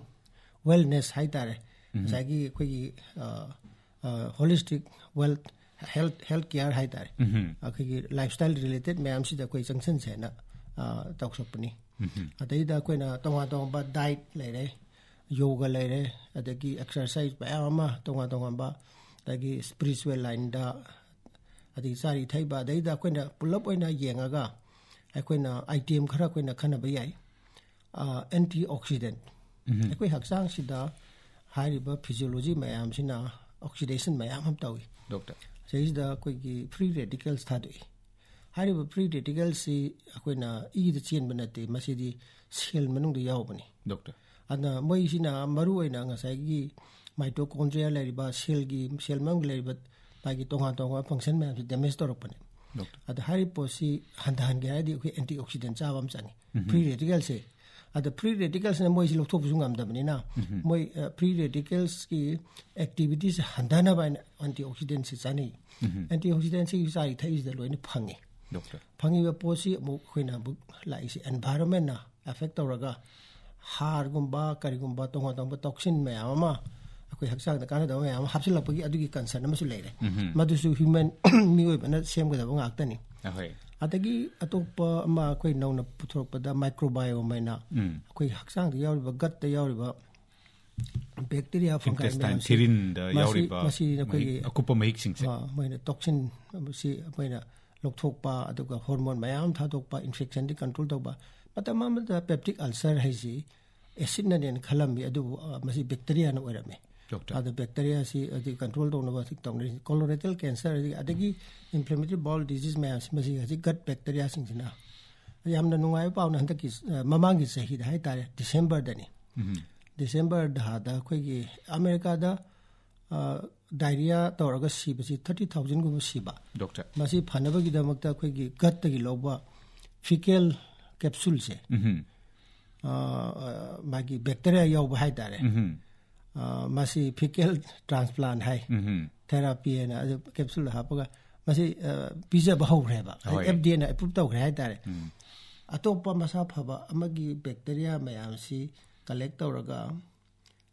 ꯋꯦꯜꯅꯦꯁ ꯍꯥꯏꯇꯥꯔꯦ, ꯉꯁꯥꯏꯒꯤ ꯑꯩꯈꯣꯏꯒꯤ holistic well health health care ꯍꯥꯏꯇꯥꯔꯦ, ꯑꯩꯈꯣꯏꯒꯤ ꯂꯥꯏꯐ ꯁ꯭ꯇꯥꯏꯜ ꯔꯤꯂꯦꯇꯦꯠ ꯃꯌꯥꯝꯁꯤꯗ ꯑꯩꯈꯣꯏ ꯆꯪꯁꯤꯟꯁꯦ ꯍꯥꯏꯅ ꯇꯧꯁꯛꯄꯅꯤ꯫ ꯑꯗꯩꯗ ꯑꯩꯈꯣꯏꯅ ꯇꯣꯉꯥꯟ ꯇꯣꯉꯥꯟꯕ ꯗꯥꯏꯠ ꯂꯩꯔꯦ, ꯌꯣꯒ ꯂꯩꯔꯦ, ꯑꯗꯒꯤ ꯑꯦꯛꯁꯔꯁꯥꯏꯁ ꯃꯌꯥꯝ ꯑꯃ ꯇꯣꯉꯥꯟ ꯇꯣꯉꯥꯟꯕ, ꯑꯗꯒꯤ ꯁ꯭ꯄꯤꯔꯤꯆꯨꯋꯦꯜ ꯂꯥꯏꯟꯗ, ꯑꯗꯒꯤ ꯆꯥꯔꯤ ꯊꯛꯏꯕ, ꯑꯗꯩꯗ ꯑꯩꯈꯣꯏꯅ ꯄꯨꯂꯞ ꯑꯣꯏꯅ ꯌꯦꯡꯉꯒ ꯑꯩꯈꯣꯏꯅ ꯑꯥꯏꯇꯦꯝ ꯈꯔ ꯑꯩꯈꯣꯏꯅ ꯈꯟꯅꯕ ꯌꯥꯏ꯫ ꯑꯦꯟꯇꯤ ꯑꯣꯛꯁꯤꯗꯦꯟ, ꯑꯩꯈꯣꯏ ꯍꯛꯆꯥꯡꯁꯤꯗ ꯍꯥꯏꯔꯤꯕ ꯐꯤꯖꯤꯌꯣꯂꯣꯖꯤ ꯃꯌꯥꯝꯁꯤꯅ ꯑꯣꯛꯁꯤꯗꯦꯁꯟ ꯃꯌꯥꯝ ꯑꯃ ꯇꯧꯏ꯫ ꯗꯣꯛꯇꯔ꯫ ꯁꯤꯗꯩꯁꯤꯗ ꯑꯩꯈꯣꯏꯒꯤ ꯐ꯭ꯔꯤ ꯔꯦꯗꯤꯀꯦꯜꯁ ꯊꯥꯗꯣꯛꯏ꯫ ꯍꯥꯏꯔꯤꯕ ꯐ꯭ꯔꯤ ꯔꯦꯗꯤꯀꯦꯜꯁꯤ ꯑꯩꯈꯣꯏꯅ ꯏꯗ ꯆꯦꯟꯕ ꯅꯠꯇꯦ, ꯃꯁꯤꯗꯤ ꯁꯦꯜ ꯃꯅꯨꯡꯗ ꯌꯥꯎꯕꯅꯤ꯫ ꯗꯣꯛꯇꯔ꯫ ꯑꯗꯨꯅ ꯃꯣꯏꯁꯤꯅ ꯃꯔꯨ ꯑꯣꯏꯅ ꯉꯁꯥꯏꯒꯤ ꯃꯥꯏꯇꯣꯀꯣꯟꯗ꯭ꯔꯤꯌꯥ ꯂꯩꯔꯤꯕ ꯁꯦꯜꯒꯤ, ꯁꯦꯜ ꯃꯅꯨꯡꯗ ꯂꯩꯔꯤꯕ ꯃꯥꯒꯤ ꯇꯣꯉꯥꯟ ꯇꯣꯉꯥꯟꯕ ꯐꯪꯁꯟ ꯃꯌꯥꯝꯁꯤ ꯗꯦꯃꯦꯖ ꯇꯧꯔꯛꯄꯅꯦ꯫ ꯗꯣꯛꯇꯔ꯫ ꯑꯗ ꯍꯥꯏꯔꯤꯕ ꯄꯣꯠꯁꯤ ꯍꯟꯊꯍꯟꯒꯦ ꯍꯥꯏꯔꯗꯤ ꯑꯩꯈꯣꯏ ꯑꯦꯟꯇꯤ ꯑꯣꯛꯁꯤꯗꯦꯟ ꯆꯥꯕ ꯑꯃ ꯆꯪꯉꯤ, ꯐ꯭ꯔꯤ ꯔꯦꯗꯤꯀꯦꯜꯁꯦ꯫ ꯑꯗ ꯐ꯭ꯔꯤ ꯔꯦꯗꯤꯀꯦꯜꯁꯤꯅ ꯃꯣꯏꯁꯤ ꯂꯧꯊꯣꯛꯄꯁꯨ ꯉꯝꯗꯕꯅꯤꯅ ꯃꯣꯏ ꯐ꯭ꯔꯤ ꯔꯦꯗꯤꯀꯦꯜꯁꯀꯤ ꯑꯦꯛꯇꯤꯚꯤꯇꯤꯁ ꯍꯟꯊꯅꯕ ꯍꯥꯏꯅ ꯑꯦꯟꯇꯤ ꯑꯣꯛꯁꯤꯗꯦꯟꯁꯤ ꯆꯥꯅꯩ꯫ ꯑꯦꯟꯇꯤ ꯑꯣꯛꯁꯤꯗꯦꯟꯁꯤ ꯆꯥꯔꯤ ꯊꯛꯏꯁꯤꯗ ꯂꯣꯏꯅ ꯐꯪꯉꯤ꯫ ꯗꯣꯛꯇꯔ꯫ ꯐꯪꯉꯤꯕ ꯄꯣꯠꯁꯤ ꯑꯃꯨꯛ ꯑꯩꯈꯣꯏꯅ ꯑꯃꯨꯛ ꯂꯥꯛꯏꯁꯤ ꯑꯦꯟꯚꯥꯏꯔꯟꯃꯦꯟꯅ ꯑꯦꯐꯦꯛ ꯇꯧꯔꯒ ꯍꯥꯔꯒꯨꯝꯕ ꯀꯔꯤꯒꯨꯝꯕ ꯇꯣꯉꯥꯟ ꯇꯣꯉꯥꯟꯕ ꯇꯣꯛꯁꯤꯟ ꯃꯌꯥꯝ ꯑꯃ ꯑꯩꯈꯣꯏ ꯍꯛꯆꯥꯡꯗ ꯀꯥꯟꯅꯗꯕ ꯃꯌꯥꯝ ꯑꯃ ꯍꯥꯞꯆꯤꯜꯂꯛꯄꯒꯤ ꯑꯗꯨꯒꯤ ꯀꯟꯁꯔꯟ ꯑꯃꯁꯨ ꯂꯩꯔꯦ꯫ ꯃꯗꯨꯁꯨ ꯍ꯭ꯌꯨꯃꯦꯟ ꯃꯤꯑꯣꯏꯕꯅ ꯁꯦꯝꯒꯗꯕ ꯉꯥꯛꯇꯅꯤ꯫ ꯑꯗꯒꯤ ꯑꯇꯣꯞꯄ ꯑꯃ ꯑꯩꯈꯣꯏ ꯅꯧꯅ ꯄꯨꯊꯣꯔꯛꯄꯗ ꯃꯥꯏꯀ꯭ꯔꯣꯕꯥꯏꯑꯣꯝ ꯍꯥꯏꯅ ꯑꯩꯈꯣꯏ ꯍꯛꯆꯥꯡꯗ ꯌꯥꯎꯔꯤꯕ, ꯒꯠꯇ ꯌꯥꯎꯔꯤꯕ ꯕꯦꯛꯇꯤꯔꯤꯌꯥ, ꯐꯪꯒꯥꯏ ꯏꯟꯇꯦꯁꯇꯥꯏꯟ ꯃꯌꯥꯝꯁꯤ, ꯊꯤꯔꯤꯟꯗ ꯃꯁꯤ, ꯌꯥꯎꯔꯤꯕ ꯃꯁꯤ ꯑꯩꯈꯣꯏꯒꯤ ꯃꯍꯤꯛ, ꯑꯀꯨꯞꯄ ꯃꯍꯤꯛꯁꯤꯡꯁꯦ꯫ ꯑꯥ, ꯃꯣꯏꯅ ꯇꯣꯛꯁꯤꯟ, ꯃꯁꯤ ꯑꯩꯈꯣꯏꯅ ꯂꯧꯊꯣꯛꯄ, ꯑꯗꯨꯒ ꯍꯣꯔꯃꯣꯟ ꯃꯌꯥꯝ ꯊꯥꯗꯣꯛꯄ, ꯏꯟꯐꯦꯛꯁꯟꯗꯤ ꯀꯟꯇ꯭ꯔꯣꯜ ꯇꯧꯕ꯫ ꯃꯇꯝ ꯑꯃꯗ ꯄꯦꯞꯇꯤꯛ ꯑꯜꯁꯔ ꯍꯥꯏꯁꯤ ꯑꯦꯁꯤꯠꯅꯅꯦꯅ ꯈꯜꯂꯝꯃꯤ, ꯑꯗꯨꯕꯨ, ꯑ, ꯃꯁꯤ ꯕꯦꯛꯇꯤꯔꯤꯌꯥꯅ ꯑꯣꯏꯔꯝꯃꯤ꯫ ꯗꯣꯛꯇꯔ꯫ ꯑꯗ ꯕꯦꯛꯇꯤꯔꯤꯌꯥꯁꯤ ꯍꯧꯖꯤꯛ ꯀꯟꯇ꯭ꯔꯣꯜ ꯇꯧꯅꯕ ꯍꯧꯖꯤꯛ ꯇꯧꯅꯔꯤ꯫ ꯀꯣꯂꯣꯔꯦꯛꯇꯦꯜ ꯀꯦꯟꯁꯔ, ꯑꯗꯒꯤ, ꯑꯗꯒꯤ ꯏꯟꯐ꯭ꯂꯦꯃꯦꯇꯔꯤ ꯕꯥꯎꯜ ꯗꯤꯖꯤꯁ ꯃꯌꯥꯝꯁꯤ, ꯃꯁꯤ ꯍꯧꯖꯤꯛ ꯒꯠ ꯕꯦꯛꯇꯤꯔꯤꯌꯥꯁꯤꯡꯁꯤꯅ꯫ ꯌꯥꯝꯅ ꯅꯨꯡꯉꯥꯏꯕ ꯄꯥꯎꯅ ꯍꯟꯗꯛꯀꯤ, ꯑ, ꯃꯃꯥꯡꯒꯤ ꯆꯍꯤꯗ ꯍꯥꯏꯇꯥꯔꯦ, ꯗꯤꯁꯦꯝꯕꯔꯗꯅꯤ꯫ ꯗꯤꯁꯦꯝꯕꯔ ꯊꯥꯗ ꯑꯩꯈꯣꯏꯒꯤ ꯑꯃꯦꯔꯤꯀꯥꯗ, ꯑ, ꯗꯥꯏꯔꯤꯌꯥ ꯇꯧꯔꯒ ꯁꯤꯕꯁꯤ ꯊꯥꯔꯇꯤ ꯊꯥꯎꯖꯟꯒꯨꯝꯕ ꯁꯤꯕ꯫ ꯗꯣꯛꯇꯔ꯫ ꯃꯁꯤ ꯐꯅꯕꯒꯤꯗꯃꯛꯇ ꯑꯩꯈꯣꯏꯒꯤ ꯒꯠꯇꯒꯤ ꯂꯧꯕ ꯐꯤꯀꯦꯜ ꯀꯦꯞꯁꯨꯜꯁꯦ, ꯑ, ꯑ, ꯃꯥꯒꯤ ꯕꯦꯛꯇꯤꯔꯤꯌꯥ ꯌꯥꯎꯕ ꯍꯥꯏꯇꯥꯔꯦ꯫ ꯑ, ꯃꯁꯤ ꯐꯤꯀꯦꯜ ꯇ꯭ꯔꯥꯟꯁꯄ꯭ꯂꯥꯟ ꯍꯥꯏ, ꯊꯦꯔꯥꯄꯤ ꯍꯥꯏꯅ, ꯑꯗꯨ ꯀꯦꯞꯁꯨꯜ ꯍꯥꯞꯄꯒ ꯃꯁꯤ, ꯑ, ꯄꯤꯖꯕ ꯍꯧꯈ꯭ꯔꯦꯕ꯫ ꯍꯣꯏ꯫ ꯑꯦꯐ ꯗꯤ ꯑꯦꯅ ꯑꯦꯄ꯭ꯔꯨꯞ ꯇꯧꯈ꯭ꯔꯦ ꯍꯥꯏꯇꯥꯔꯦ꯫ ꯑꯇꯣꯞꯄ ꯃꯁꯥ ꯐꯕ ꯑꯃꯒꯤ ꯕꯦꯛꯇꯤꯔꯤꯌꯥ ꯃꯌꯥꯝꯁꯤ ꯀꯂꯦꯛ ꯇꯧꯔꯒ,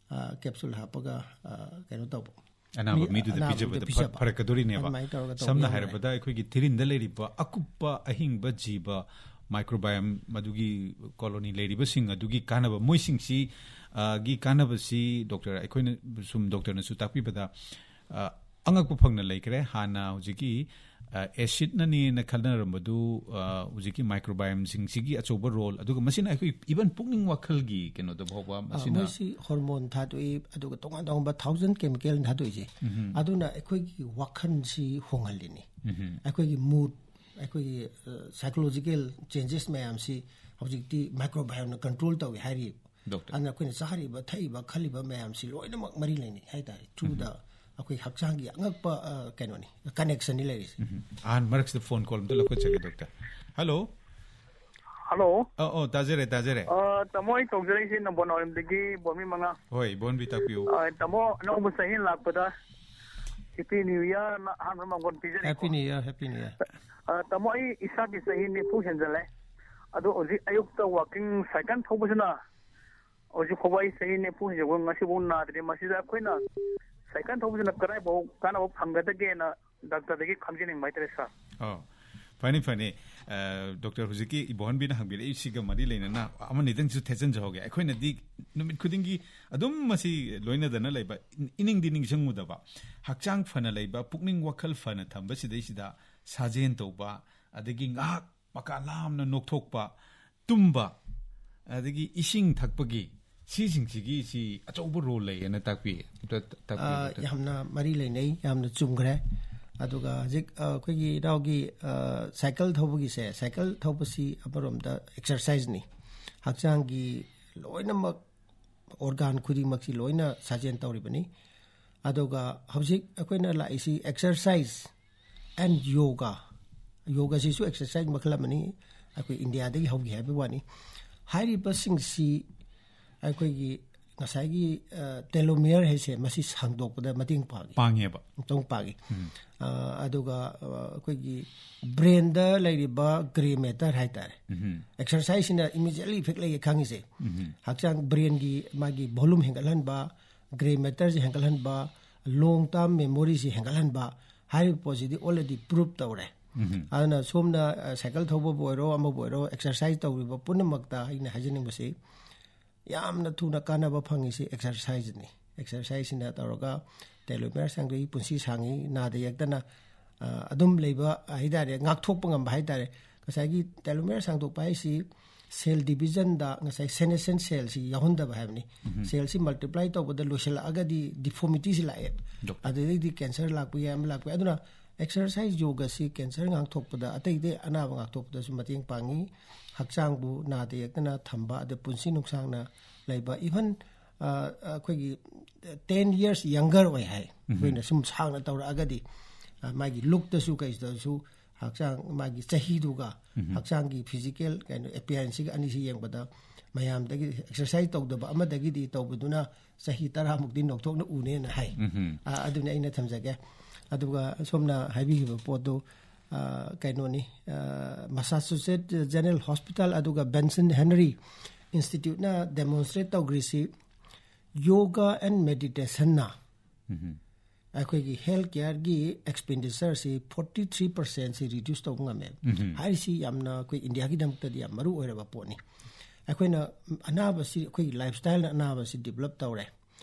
ꯑ, ꯀꯦꯞꯁꯨꯜ ꯍꯥꯞꯄꯒ, ꯑ, ꯀꯩꯅꯣ ꯇꯧꯕ꯫ ꯑꯅꯥꯕ ꯃꯤ-, ꯃꯤꯗꯨꯗ ꯑꯅꯥꯕꯗꯨꯗ ꯄꯤꯖꯕꯗ ꯐ-, ꯄꯤꯖꯕ꯫ ꯐꯔꯛꯀꯗꯣꯔꯤꯅꯦꯕ꯫ ꯑꯗꯨꯃꯥꯏꯅ ꯇꯧꯔꯒ ꯇꯧꯕ ꯁꯝꯅ ꯌꯥꯝ ꯂꯩ꯫ ꯍꯥꯏꯔꯕꯗ ꯑꯩꯈꯣꯏꯒꯤ ꯊꯤꯔꯤꯟꯗ ꯂꯩꯔꯤꯕ ꯑꯀꯨꯞꯄ ꯑꯍꯤꯡꯕ ꯖꯤꯕ, ꯃꯥꯏꯀ꯭ꯔꯣꯕꯥꯏꯑꯣꯝ, ꯃꯗꯨꯒꯤ ꯀꯣꯂꯣꯅꯤ ꯂꯩꯔꯤꯕꯁꯤꯡ ꯑꯗꯨꯒꯤ ꯀꯥꯟꯅꯕ, ꯃꯣꯏꯁꯤꯡꯁꯤ, ꯑ, ꯒꯤ ꯀꯥꯟꯅꯕꯁꯤ ꯗꯣꯛꯇꯔ, ꯑꯩꯈꯣꯏꯅ ꯁꯨꯝ ꯗꯣꯛꯇꯔꯅꯁꯨ ꯇꯥꯛꯄꯤꯕꯗ, ꯑ, ꯑꯉꯛꯄ ꯐꯪꯅ ꯂꯩꯈ꯭ꯔꯦ꯫ ꯍꯥꯟꯅ ꯍꯧꯖꯤꯛꯀꯤ, ꯑ, ꯑꯦꯁꯤꯠꯅꯅꯦꯅ ꯈꯟꯅꯔꯝꯕꯗꯨ, ꯑ, ꯍꯧꯖꯤꯛꯀꯤ ꯃꯥꯏꯀ꯭ꯔꯣꯕꯥꯏꯑꯣꯝꯁꯤꯡꯁꯤꯒꯤ ꯑꯆꯧꯕ ꯔꯣꯜ, ꯑꯗꯨꯒ ꯃꯁꯤꯅ ꯑꯩꯈꯣꯏ ꯏꯚꯟ ꯄꯨꯛꯅꯤꯡ ꯋꯥꯈꯜꯒꯤ ꯀꯩꯅꯣꯗ ꯐꯥꯎꯕ ꯑ, ꯃꯁꯤꯅ ꯃꯣꯏꯁꯤ ꯍꯣꯔꯃꯣꯟ ꯊꯥꯗꯣꯛꯏ, ꯑꯗꯨꯒ ꯇꯣꯉꯥꯟ ꯇꯣꯉꯥꯟꯕ ꯊꯥꯎꯖꯟ ꯀꯦꯃꯤꯀꯦꯜ ꯊꯥꯗꯣꯛꯏꯁꯦ꯫ ꯑꯗꯨꯅ ꯑꯩꯈꯣꯏꯒꯤ ꯋꯥꯈꯜꯁꯤ ꯍꯣꯡꯍꯜꯂꯤꯅꯤ꯫ ꯑꯩꯈꯣꯏꯒꯤ ꯃꯨꯠ, ꯑꯩꯈꯣꯏꯒꯤ, ꯑ, ꯁꯥꯏꯀꯣꯂꯣꯖꯤꯀꯦꯜ ꯆꯦꯟꯖꯦꯁ ꯃꯌꯥꯝꯁꯤ ꯍꯧꯖꯤꯛꯇꯤ ꯃꯥꯏꯀ꯭ꯔꯣꯕꯥꯏꯑꯣꯝꯅ ꯀꯟꯇ꯭ꯔꯣꯜ ꯇꯧꯏ ꯍꯥꯏꯔꯤ꯫ ꯗꯣꯛꯇꯔ꯫ ꯑꯗꯨꯅ ꯑꯩꯈꯣꯏꯅ ꯆꯥꯔꯤꯕ, ꯊꯛꯏꯕ, ꯈꯜꯂꯤꯕ ꯃꯌꯥꯝꯁꯤ ꯂꯣꯏꯅꯃꯛ ꯃꯔꯤ ꯂꯩꯅꯩ ꯍꯥꯏꯇꯥꯔꯦ꯫ ꯊ꯭ꯔꯨꯗ ꯑꯩꯈꯣꯏ ꯍꯛꯆꯥꯡꯒꯤ ꯑꯉꯛꯄ, ꯑ, ꯀꯩꯅꯣꯅꯤ, ꯀꯅꯦꯛꯁꯟꯅꯤ ꯂꯩꯔꯤꯁꯦ꯫ ꯑꯍꯥꯟꯕ ꯃꯔꯛꯁꯤꯗ ꯐꯣꯟ ꯀꯣꯜ ꯑꯝꯇ ꯂꯧꯈꯠꯆꯒꯦ, ꯗꯣꯛꯇꯔ꯫ ꯍꯜꯂꯣ꯫ ꯍꯜꯂꯣ꯫ ꯑ, ꯑꯣ, ꯇꯥꯖꯔꯦ, ꯇꯥꯖꯔꯦ꯫ ꯑ, ꯇꯥꯃꯣ, ꯑꯩ ꯇꯧꯖꯔꯛꯏꯁꯦ ꯅꯝꯕꯣꯜ ꯅꯥꯎꯔꯦꯝꯗꯒꯤ ꯕꯣꯃꯤ ꯃꯉꯥ꯫ ꯍꯣꯏ, ꯕꯣꯟꯕꯤ, ꯇꯥꯛꯄꯤꯌꯨ꯫ ꯑ, ꯇꯥꯃꯣ, ꯑꯅꯧꯕ ꯆꯍꯤ ꯂꯥꯛꯄꯗ ꯍꯦꯄꯤ ꯅ꯭ꯌꯨ ꯏꯌꯔ ꯑꯍꯥꯟꯕ ꯃꯥꯡꯒꯣꯟ ꯄꯤꯖꯔꯤꯀꯣ꯫ Happy new year, happy new year. ꯑ, ꯇꯥꯃꯣ, ꯑꯩ ꯏꯁꯥꯒꯤ ꯆꯍꯤ ꯅꯤꯐꯨ ꯍꯦꯟꯖꯜꯂꯦ꯫ ꯑꯗꯣ ꯍꯧꯖꯤꯛ ꯑꯌꯨꯛꯇ ꯋꯥꯀꯤꯡ ꯁꯥꯏꯀꯜ ꯊꯧꯕꯁꯤꯅ ꯍꯧꯖꯤꯛ ꯐꯥꯎꯕ ꯑꯩ ꯆꯍꯤ ꯅꯤꯐꯨ ꯍꯦꯟꯖꯤꯟꯕ ꯉꯁꯤꯐꯥꯎ ꯅꯥꯗ꯭ꯔꯤ꯫ ꯃꯁꯤꯗ ꯑꯩꯈꯣꯏꯅ ꯁꯥꯏꯀꯜ ꯊꯧꯕꯁꯤꯅ ꯀꯗꯥꯏꯐꯥꯎ ꯀꯥꯟꯅꯕ ꯐꯪꯒꯗꯒꯦꯅ ꯗꯥꯛꯇꯔꯗꯒꯤ ꯈꯪꯖꯅꯤꯡꯕ ꯍꯥꯏꯇꯥꯔꯦ, ꯁꯥꯔ꯫ ꯑꯣ, ꯐꯅꯤ, ꯐꯅꯤ꯫ ꯑ, ꯗꯣꯛꯇꯔ, ꯍꯧꯖꯤꯛꯀꯤ ꯏꯕꯣꯍꯟꯕꯤꯅ ꯍꯪꯕꯤꯔꯛꯏꯁꯤꯒ ꯃꯔꯤ ꯂꯩꯅꯅ ꯑꯃꯅꯤꯗꯪꯁꯨ ꯊꯦꯠꯆꯟꯖꯍꯧꯒꯦ꯫ ꯑꯩꯈꯣꯏꯅꯗꯤ ꯅꯨꯃꯤꯠ ꯈꯨꯗꯤꯡꯒꯤ ꯑꯗꯨꯝ ꯃꯁꯤ ꯂꯣꯏꯅꯗꯅ ꯂꯩꯕ, ꯏꯅꯤꯡꯗꯤ ꯅꯤꯡꯁꯤꯡꯉꯨꯗꯕ, ꯍꯛꯆꯥꯡ ꯐꯅ ꯂꯩꯕ, ꯄꯨꯛꯅꯤꯡ ꯋꯥꯈꯜ ꯐꯅ ꯊꯝꯕ, ꯁꯤꯗꯩꯁꯤꯗ ꯁꯥꯖꯦꯟ ꯇꯧꯕ, ꯑꯗꯒꯤ ꯉꯥꯏꯍꯥꯛ ꯃꯀꯥ ꯂꯥꯝꯅ ꯅꯣꯛꯊꯣꯛꯄ, ꯇꯨꯝꯕ, ꯑꯗꯒꯤ ꯏꯁꯤꯡ ꯊꯛꯄꯒꯤ, ꯁꯤꯁꯤꯡꯁꯤꯒꯤ ꯁꯤ ꯑꯆꯧꯕ ꯔꯣꯜ ꯂꯩꯌꯦꯅ ꯇꯥꯛꯄꯤ꯫ ꯑꯝꯇ ꯇꯥꯛꯄꯤꯌꯨ, ꯑ, ꯗꯣꯛꯇꯔ꯫ ꯌꯥꯝꯅ ꯃꯔꯤ ꯂꯩꯅꯩ, ꯌꯥꯝꯅ ꯆꯨꯝꯈ꯭ꯔꯦ꯫ ꯑꯗꯨꯒ ꯍꯧꯖꯤꯛ, ꯑ, ꯑꯩꯈꯣꯏꯒꯤ ꯏꯅꯥꯎꯒꯤ, ꯑ, ꯁꯥꯏꯀꯜ ꯊꯧꯕꯒꯤꯁꯦ, ꯁꯥꯏꯀꯜ ꯊꯧꯕꯁꯤ ꯑꯃꯔꯣꯝꯗ ꯑꯦꯛꯁꯔꯁꯥꯏꯖꯅꯤ꯫ ꯍꯛꯆꯥꯡꯒꯤ ꯂꯣꯏꯅꯃꯛ ꯑꯣꯔꯒꯥꯟ ꯈꯨꯗꯤꯡꯃꯛꯁꯤ ꯂꯣꯏꯅ ꯁꯥꯖꯦꯟ ꯇꯧꯔꯤꯕꯅꯤ꯫ ꯑꯗꯨꯒ ꯍꯧꯖꯤꯛ ꯑꯩꯈꯣꯏꯅ ꯂꯥꯛꯏꯁꯤ exercise and yoga꯫ ꯌꯣꯒꯥꯁꯤꯁꯨ ꯑꯦꯛꯁꯔꯁꯥꯏꯖ ꯃꯈꯜ ꯑꯃꯅꯤ, ꯑꯩꯈꯣꯏ ꯏꯟꯗꯤꯌꯥꯗꯒꯤ ꯍꯧꯈꯤ ꯍꯥꯏꯕ ꯋꯥꯅꯤ꯫ ꯍꯥꯏꯔꯤꯕꯁꯤꯡꯁꯤ ꯑꯩꯈꯣꯏꯒꯤ ꯉꯁꯥꯏꯒꯤ, ꯑ, ꯇꯦꯂꯣꯃꯤꯌꯔ ꯍꯥꯏꯁꯦ, ꯃꯁꯤ ꯁꯥꯡꯗꯣꯛꯄꯗ ꯃꯇꯦꯡ ꯄꯥꯡꯉꯤ꯫ ꯄꯥꯡꯉꯦꯕ꯫ ꯑꯃꯨꯛꯇꯪ ꯄꯥꯡꯉꯤ꯫ ꯎꯝ꯫ ꯑ, ꯑꯗꯨꯒ, ꯑ, ꯑꯩꯈꯣꯏꯒꯤ ꯕ꯭ꯔꯦꯟꯗ ꯂꯩꯔꯤꯕ ꯒ꯭ꯔꯦ ꯃꯦꯇꯔ ꯍꯥꯏꯇꯥꯔꯦ꯫ ꯎꯝ꯫ ꯑꯦꯛꯁꯔꯁꯥꯏꯖꯁꯤꯅ ꯏꯃꯤꯗꯤꯌꯦꯠꯂꯤ ꯏꯐꯦꯛ ꯂꯩꯌꯦ ꯈꯪꯉꯤꯁꯦ꯫ ꯎꯝ꯫ ꯍꯛꯆꯥꯡ ꯕ꯭ꯔꯦꯟꯒꯤ ꯃꯥꯒꯤ ꯚꯣꯂꯨꯝ ꯍꯦꯟꯒꯠꯍꯟꯕ, ꯒ꯭ꯔꯦ ꯃꯦꯇꯔꯁꯤ ꯍꯦꯟꯒꯠꯍꯟꯕ, ꯂꯣꯡ ꯇꯥꯔꯝ ꯃꯦꯃꯣꯔꯤꯁꯤ ꯍꯦꯟꯒꯠꯍꯟꯕ ꯍꯥꯏꯔꯤꯕ ꯄꯣꯠꯁꯤꯗꯤ already prove ꯇꯧꯔꯦ꯫ ꯎꯝ꯫ ꯑꯗꯨꯅ ꯁꯣꯝꯅ, ꯑ, ꯁꯥꯏꯀꯜ ꯊꯧꯕꯕꯨ ꯑꯣꯏꯔꯣ, ꯑꯃꯕꯨ ꯑꯣꯏꯔꯣ, ꯑꯦꯛꯁꯔꯁꯥꯏꯖ ꯇꯧꯔꯤꯕ ꯄꯨꯝꯅꯃꯛꯇ ꯑꯩꯅ ꯍꯥꯏꯖꯅꯤꯡꯕꯁꯤ, ꯌꯥꯝꯅ ꯊꯨꯅ ꯀꯥꯟꯅꯕ ꯐꯪꯉꯤꯁꯤ ꯑꯦꯛꯁꯔꯁꯥꯏꯖꯅꯤ꯫ ꯑꯦꯛꯁꯔꯁꯥꯏꯖꯁꯤꯅ ꯇꯧꯔꯒ ꯇꯦꯂꯣꯃꯤꯌꯔ ꯁꯥꯡꯗꯣꯛꯏ, ꯄꯨꯟꯁꯤ ꯁꯥꯡꯉꯤ, ꯅꯥꯗ ꯌꯦꯛꯇꯅ, ꯑ, ꯑꯗꯨꯝ ꯂꯩꯕ ꯍꯥꯏꯇꯥꯔꯦ, ꯉꯥꯛꯊꯣꯛꯄ ꯉꯝꯕ ꯍꯥꯏꯇꯥꯔꯦ꯫ ꯉꯁꯥꯏꯒꯤ ꯇꯦꯂꯣꯃꯤꯌꯔ ꯁꯥꯡꯗꯣꯛꯄ ꯍꯥꯏꯁꯤ ꯁꯦꯜ ꯗꯤꯕꯤꯖꯟꯗ ꯉꯁꯥꯏ senescent ꯁꯦꯜꯁꯤ ꯌꯥꯎꯍꯟꯗꯕ ꯍꯥꯏꯕꯅꯤ꯫ ꯎꯝ꯫ ꯁꯦꯜꯁꯤ ꯃꯜꯇꯤꯄ꯭ꯂꯥꯏ ꯇꯧꯕꯗ ꯂꯣꯏꯁꯤꯜꯂꯛꯑꯒꯗꯤ ꯗꯤꯐꯣꯔꯃꯤꯇꯤꯁꯤ ꯂꯥꯛꯑꯦ꯫ ꯗꯣꯛꯇꯔ꯫ ꯑꯗꯨꯗꯩꯗꯤ ꯀꯦꯟꯁꯔ ꯂꯥꯛꯄ ꯌꯥꯏ, ꯑꯃ ꯂꯥꯛꯄ ꯌꯥꯏ꯫ ꯑꯗꯨꯅ ꯑꯦꯛꯁꯔꯁꯥꯏꯖ, ꯌꯣꯒꯁꯤ ꯀꯦꯟꯁꯔ ꯉꯥꯛꯊꯣꯛꯄꯗ, ꯑꯇꯩ ꯑꯇꯩ ꯑꯅꯥꯕ ꯉꯥꯛꯊꯣꯛꯄꯗꯁꯨ ꯃꯇꯦꯡ ꯄꯥꯡꯉꯤ꯫ ꯍꯛꯆꯥꯡꯕꯨ ꯅꯥꯗ ꯌꯦꯛꯇꯅ ꯊꯝꯕ, ꯑꯗ ꯄꯨꯟꯁꯤ ꯅꯨꯡꯁꯥꯡꯅ ꯂꯩꯕ, even, ꯑ, ꯑꯩꯈꯣꯏꯒꯤ ten years younger ꯑꯣꯏ ꯍꯥꯏ꯫ ꯎꯝ꯫ ꯑꯩꯈꯣꯏꯅ ꯁꯨꯝ ꯁꯥꯡꯅ ꯇꯧꯔꯛꯑꯒꯗꯤ, ꯑ, ꯃꯥꯒꯤ ꯂꯨꯛꯇꯁꯨ ꯀꯩꯗꯁꯨ ꯍꯛꯆꯥꯡ ꯃꯥꯒꯤ ꯆꯍꯤꯗꯨꯒ ꯎꯝ꯫ ꯍꯛꯆꯥꯡꯒꯤ ꯐꯤꯖꯤꯀꯦꯜ ꯀꯩꯅꯣ ꯑꯦꯄꯤꯌꯔꯦꯟꯁꯁꯤꯒ ꯑꯅꯤꯁꯤ ꯌꯦꯡꯕꯗ ꯃꯌꯥꯝꯗꯒꯤ ꯑꯦꯛꯁꯔꯁꯥꯏꯖ ꯇꯧꯗꯕ ꯑꯃꯗꯒꯤꯗꯤ ꯇꯧꯕꯗꯨꯅ ꯆꯍꯤ ꯇꯔꯥꯃꯨꯛꯇꯤ ꯅꯧꯊꯣꯛꯅ ꯎꯅꯦꯅ ꯍꯥꯏ꯫ ꯎꯝ꯫ ꯑ, ꯑꯗꯨꯅꯤ ꯑꯩꯅ ꯊꯝꯖꯒꯦ꯫ ꯑꯗꯨꯒ ꯁꯣꯝꯅ ꯍꯥꯏꯕꯤꯈꯤꯕ ꯄꯣꯠꯇꯨ, ꯑ, ꯀꯩꯅꯣꯅꯤ, ꯑ, ꯃꯁꯥꯆꯨꯁꯦꯠ ꯖꯦꯅꯔꯦꯜ ꯍꯣꯁꯄꯤꯇꯥꯜ ꯑꯗꯨꯒ ꯕꯦꯟꯁꯟ ꯍꯦꯅꯔꯤ ꯏꯟꯁꯇꯤꯇ꯭ꯌꯨꯠꯅ ꯗꯦꯃꯣꯟꯁꯇ꯭ꯔꯦꯠ ꯇꯧꯈ꯭ꯔꯤꯁꯤ, ꯌꯣꯒꯥ ꯑꯦꯟ ꯃꯦꯗꯤꯇꯦꯁꯟꯅ ꯑꯩꯈꯣꯏꯒꯤ ꯍꯦꯜꯊ ꯀꯦꯌꯔꯒꯤ ꯑꯦꯛꯁꯄꯦꯟꯗꯤꯆꯔꯁꯤ ꯐꯣꯔꯇꯤ ꯊ꯭ꯔꯤ ꯄꯥꯔꯁꯦꯟꯁꯤ ꯔꯤꯗ꯭ꯌꯨꯁ ꯇꯧꯕ ꯉꯝꯃꯦ꯫ ꯍꯥꯏꯔꯤꯁꯤ ꯌꯥꯝꯅ ꯑꯩꯈꯣꯏ ꯏꯟꯗꯤꯌꯥꯒꯤꯗꯃꯛꯇꯗꯤ ꯌꯥꯝ ꯃꯔꯨ ꯑꯣꯏꯔꯕ ꯄꯣꯠꯅꯤ꯫ ꯑꯩꯈꯣꯏꯅ ꯑꯅꯥꯕꯁꯤ, ꯑꯩꯈꯣꯏꯒꯤ ꯂꯥꯏꯐ ꯁ꯭ꯇꯥꯏꯜꯅ ꯑꯅꯥꯕꯁꯤ ꯗꯤꯕꯂꯞ ꯇꯧꯔꯦ,